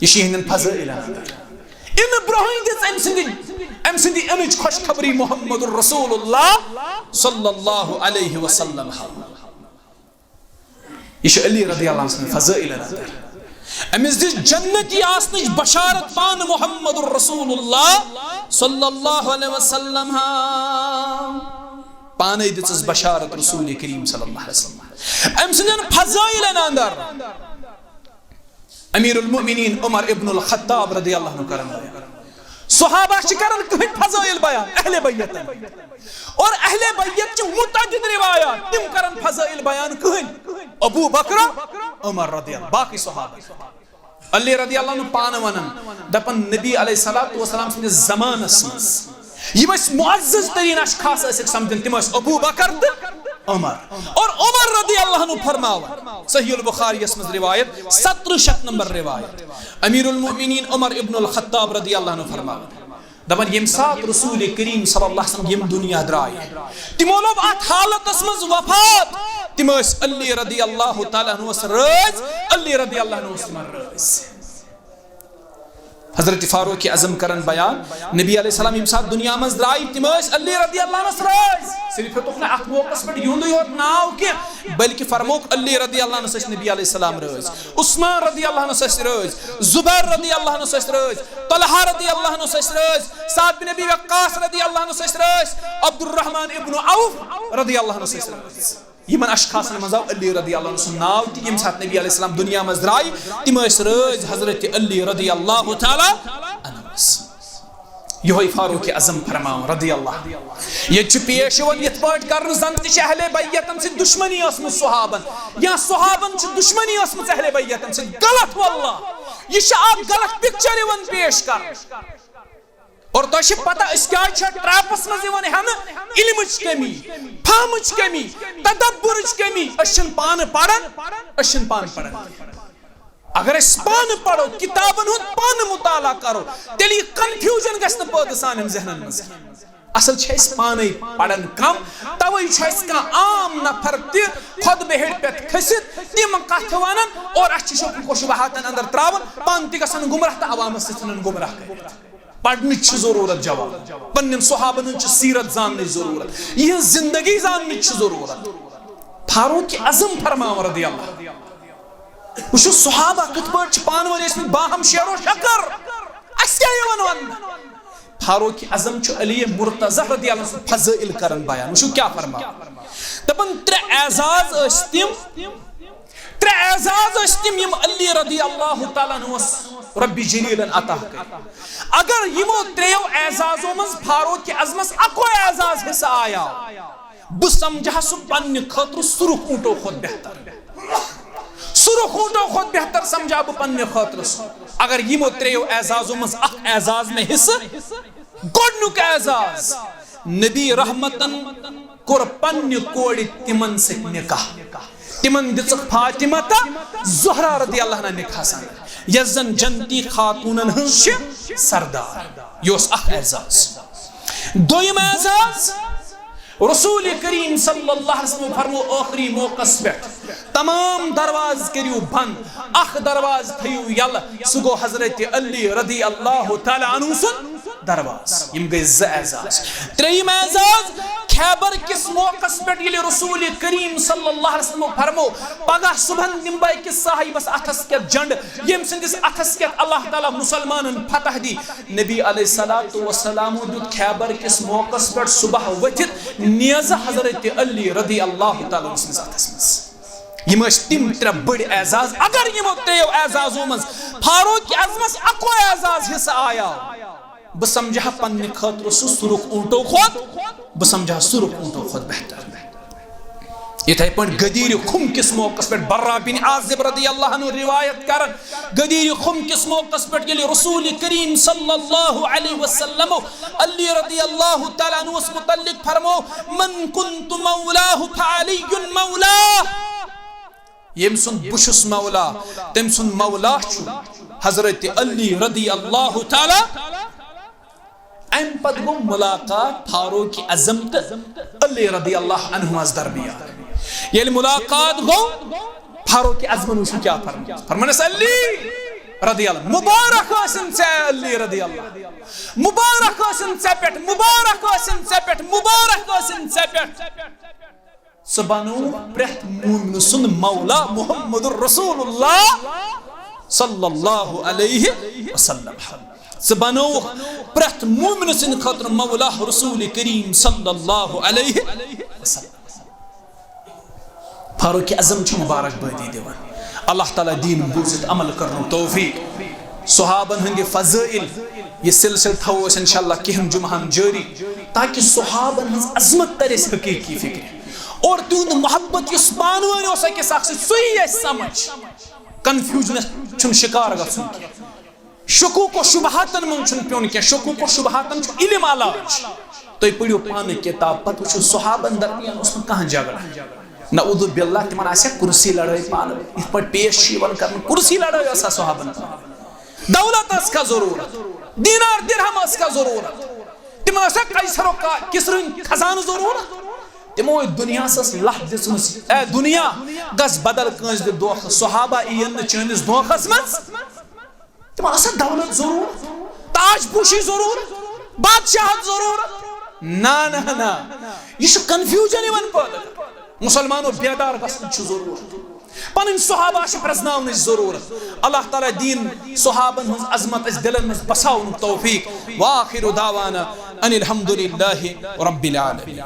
یہِ چھِ یِہنٛدٮ۪ن فضٲیلن اندر۔ اِنہٕ برونٛہٕے دِژ أمۍ سٕنٛدِ، أمۍ سٕنٛدِ اِنٕچ خۄشخبری محمد رسول اللہ صلی اللہ علیہ وسلم۔ یہِ چھُ علی رضی اللہ عنہ سٕنٛدِ فضٲیلن اندر۔ أمِس دِژ جنتی آسنٕچ بشارت پانہٕ محمد رسول اللہ صلی اللہ علیہ وسلم۔ پانے دِژٕس بشارت رسول کریم صلی اللہ علیہ وسلم۔ أمۍ سٕنٛدٮ۪ن فضٲیلن اندر۔ امیر المؤمنین عمر ابن الخطاب رضی اللہ عنہ کرن بیان۔ صحابہ چھِ کران کٕہٕنۍ فضائل بیان، اہل بیتن۔ اور اہل بیت چھِ متعدد روایات، تِم کرن فضائل بیان کٕہٕنۍ۔ ابو بکر، عمر رضی اللہ، باقی صحابہ۔ علی رضی اللہ عنہ پانہٕ ونان، دپان نبی علیہ الصلوۃ والسلام سٕنٛدِس زمانس منٛز یِم ٲسۍ معزز ترین اشخاص ٲسِکھ سمجھان، تِم ٲسۍ ابو بکر تہٕ عمر۔ اور عمر رضی اللہ عنہ فرماوان، صحیح البخاری یس منٛز روایت، سترہ شیٚتھ نمبر روایت، امیر المؤمنین عمر ابن الخطاب رضی اللہ عنہ فرماوان، دپان، ییٚمہِ ساتہٕ رسول کریم صلی اللہ علیہ وسلم ییٚمہِ دُنیا درٛایہِ، تِمو لوٚب اتھ حالتس منٛز وفات، تِم ٲسۍ علی رضی اللہ تعالیٰ عنہس رٲضۍ، علی رضی اللہ عنہ اوس تِمن رٲضۍ۔ حضرت فاروق اعظم کرن بیان، نبی علیہ السلام ییٚمہِ ساتہٕ دُنیا منٛز درٛاے، تِم ٲسۍ علی رضی اللہ عنہس رٲضۍ۔ صرف ہیوٚتُکھ نہٕ اتھ موقعس پٮ۪ٹھ یِہُنٛدُے یوت ناو کینٛہہ، بلکہِ فرمووُکھ علی رضی اللہ عنہس ٲسۍ نبی علیہ السلام رٲضۍ، عثمان رضی اللہ عنہس ٲسۍ رٲضۍ، زبیر رضی اللہ عنہس ٲسۍ رٲضۍ، طلحہ رضی اللہ عنہس ٲسۍ رٲضۍ، سعد بن ابی وقاص رضی اللہ عنہس ٲسۍ رٲضۍ، عبدالرحمان ابن عوف رضی اللہ عنہس ٲسۍ رٲضۍ۔ یِمن اشخاصن منٛز آو علی رضی اللہ عنہ سُنٛد ناو تہِ، ییٚمہِ ساتہٕ نبی علیہ السلام دُنیا منٛز درٛاے، تِم ٲسۍ رٲضۍ حضرت علی رضی اللہ تعالیٰ عنہس۔ یِہوٚے فاروق اعظم فرماوان رضی اللہ۔ ییٚتہِ چھُ پیش یِوان یِتھ پٲٹھۍ کرنہٕ زن تہِ چھِ اہل بیتن سۭتۍ دُشمنی ٲسمٕژ صحابن، یا صحابن چھِ دُشمنی ٲسمٕژ اہل بیتن سۭتۍ۔ غلط واللہ، یہِ چھِ اکھ غلط پکچر یِوان پیش کرنہٕ۔ اور تۄہہِ چھِ پتہ أسۍ کیٛازِ چھِ ٹریپس منٛز یِوان ہٮ۪نہٕ؟ علمٕچ کمی، فہمٕچ کمی، تدبرٕچ کمی۔ أسۍ چھِنہٕ پانہٕ پران، أسۍ چھِنہٕ پانہٕ پران کینٛہہ۔ اگر أسۍ پانہٕ پرو، کتابن ہُنٛد پانہٕ مطالعہ کرو، تیٚلہِ یہِ کنفیوجن گژھِ نہٕ پٲدٕ سانٮ۪ن ذہنن منٛز کینٛہہ۔ اصل چھِ أسۍ پانے پران کم، توے چھُ اَسہِ کانٛہہ عام نفر تہِ خۄطبہٕ ہیٚرِ پٮ۪ٹھ کھٔسِتھ تِم کتھٕ ونان اور اَسہِ چھِ شکوک و شبہاتن اندر تراوان، پانہٕ تہِ گژھان گمراہ تہٕ عوامس تہِ ژھٕنان گمراہ کٔرِتھ۔ پرنٕچ چھِ ضروٗرت جوان، پننٮ۪ن صحابن ہٕنٛز چھِ سیرت زاننٕچ ضروٗرت، یِہٕنٛز زندگی زاننٕچ چھِ ضروٗرت۔ فاروق اعظم فرماوان رضی اللہ، وٕچھِو صحابہ کِتھ پٲٹھۍ چھِ پانہٕ ؤنۍ ٲسمٕتۍ باہم شعر و شکر۔ اَسہِ کیٛاہ یِوان وننہٕ؟ فاروق اعظم چھُ علی مرتضی رضی اللہ عنہ سُنٛد فضائل کران بیان۔ وٕچھِو کیٛاہ فرماوان۔ دپان ترٛےٚ اعزاز ٲسۍ تِم، ترٛےٚ اعزاز ٲسۍ تِم یِم علی رضی اللہ تعالیٰ عنہس رب جلیلن عطا کٔرۍ۔ اگر یِمو ترٛیٚیو اعزازو منٛز فاروق اعظمس اکوے اعزاز حصہٕ آیاو، بہٕ سمجھہٕ سُہ پننہِ خٲطرٕ سُرُخ اوٗنٹو کھۄتہٕ بہتر۔ سُرُخ اوٗنٹو کھۄتہٕ بہتر سمجھا بہٕ پننہِ خٲطرٕ سُہ۔ اگر یِمو ترٛیٚیو اعزازو منٛز اکھ اعزاز مےٚ حصہٕ، گۄڈنیُک اعزاز، نبی رحمتن کوٚر پننہِ کورِ تِمن سۭتۍ نکاح۔ تِمن دِژٕکھ فاطمہ تہٕ زہرا رضی اللہ عنہا نکاح سند، یۄس زن جنتی خاتونن ہٕنٛز چھِ سردار۔ یہِ اوس اکھ اعزاز۔ دوٚیِم اعزاز، رسول کریم صلی اللہ علیہ وسلم فرمو ٲخری موقعس پٮ۪ٹھ، تمام دروازٕ کٔرِو بند، اکھ دروازٕ تھٲیِو یلہٕ، سُہ گوٚو حضرت علی رضی اللہ تعالیٰ عنہ سُنٛد دروازٕ۔ یِم گٔے زٕ اعزاز۔ ترٛیٚیِم اعزاز، خیبر کِس موقعس پٮ۪ٹھ ییٚلہِ رسول کریم صلی اللہ علیہ وسلم فرمو، پگاہ صبحن دِمہٕ بہٕ أکِس صاحبس اتھس کٮ۪تھ جنڈٕ، ییٚمہِ سٕنٛدِس اتھس کٮ۪تھ اللہ تعالیٰ مسلمانن فتح دی۔ نبی علیہ الصلوۃ والسلامو دیُت خیبر کِس موقعس پٮ۪ٹھ صبح ؤتھِتھ نیزٕ حضرت علی رضی اللہ تعالیٰ عنہ سٕنٛدِس اتھس منٛز۔ یِم ٲسۍ تِم ترٛےٚ بٔڑۍ اعزاز۔ اگر یِمو ترٛیٚیو اعزازو منٛز فاروق اعظمس اکوے اعزاز حصہٕ آیاو، بہٕ سمجھہٕ پننہِ خٲطرٕ سُہ سُرُخ اوٗنٹو کھۄتہٕ، بہٕ سمجھہٕ سُرُخ اوٗنٹو کھۄتہٕ بہتر۔ یِتھے پٲٹھۍ غدیٖرِ خُم کِس موقعس پٮ۪ٹھ برا بن عازب رضی اللہ عنہ روایت کران، غدیٖرِ خُم کِس موقعس پٮ۪ٹھ ییٚلہِ رسول کریم صلی اللہ علیہ وسلم علی رضی اللہ تعالیٰ عنہس متعلق فرمو، من کنت مولاه فعلی مولاه، ییٚمہِ سُنٛد بہٕ چھُس مولا، تٔمۍ سُنٛد مولا چھُ حضرت علی رضی اللہ تعالیٰ۔ امہِ پتہٕ گوٚو ملاقات فاروق اعظم تہٕ علی رضی اللہ عنہمس درمیان۔ ییٚلہِ ملاقات گوٚو، فاروق اعظمن وٕچھِو کیٛاہ فرموو۔ فرموونس، علی رضی اللہ، مبارک ٲسِن ژےٚ علی رضی اللہ، مبارک ٲسِن ژےٚ پٮ۪ٹھ، مبارک ٲسِن ژےٚ پٮ۪ٹھ، مبارک ٲسِن ژےٚ پٮ۪ٹھ۔ ژٕ بنووُکھ پرٛٮ۪تھ مومنہٕ سُنٛد مولا محمد رسول اللہ صلی اللہ علیہ وسلم۔ ژٕ بنووُکھ پرٛٮ۪تھ مومنہٕ سٕنٛدِ خٲطرٕ مولا رسول کریم صلی اللہ علیہ وسلم۔ فاروق اعظم چھُ مبارک بٲدی دِوان۔ اللہ تعالیٰ دِیِن بوٗزِتھ عمل کرنُک توفیق۔ صحابن ہٕنٛدِ فضائل، یہِ سلسلہٕ تھاوو أسۍ انشاءاللہ کینٛہَن جمعہن جٲری، تاکہ صحابن ہٕنٛز عظمت ترِ اَسہِ حقیٖقی فکرِ۔ اور تِہُنٛد محبت یُس پانہٕ ؤنۍ اوس أکِس اکھ سۭتۍ، سُے یی اَسہِ سمجھ۔ کنفیوژنس چھُنہٕ شکار گژھُن کینٛہہ۔ شکوک و شبہاتن منٛز چھُنہٕ پیوٚن کینٛہہ۔ شکوک و شبہاتن چھُ علم علاج۔ تُہۍ پٔرِو پانہٕ کتاب، پتہٕ وٕچھِو صحابن درمیان اوس نہٕ کانٛہہ جھگڑٕ۔ نعوذ باللہ، تِمن آسہِ ہا کُرسی لڑٲے پانہٕ ؤنۍ۔ یِتھ پٲٹھۍ پیش چھِ یِوان کرنہٕ، کُرسی لڑٲے ٲس ہا صحابن پانہٕ ؤنۍ۔ دولت ٲس کھا ضروٗرت؟ دینار درہم ٲس کھا ضروٗرت؟ تِمن ٲس ہا قیصر و کا-، کسرا ہٕنٛدۍ خزانہٕ ضروٗرت؟ تِمو ٲس دُنیاہس ٲس لتھ دِژمٕژ، اے دُنیا، گژھ بدل کٲنٛسہِ دِ دھوکہٕ، صحابہ یِیَن نہٕ چٲنِس دھوکس منٛز۔ تِمن ٲس ہا دولت ضروٗرت، تاج پوشی ضروٗرت، بادشاہت ضروٗرت؟ نہ، نہ، نہ۔ یہِ چھُ کنفیوژن یِوان پٲدٕ۔ مسلمانو بیدار گژھنٕچ چھِ ضروٗرت۔ پنٕنۍ صحابہ چھِ پرزناونٕچ ضروٗرت۔ اللہ تعالیٰ دِیِن صحابن ہٕنٛز عظمت اَسہِ دِلن منٛز بساونُک توفیق۔ وآخر دعوانا ان الحمد للہ رب العالمین۔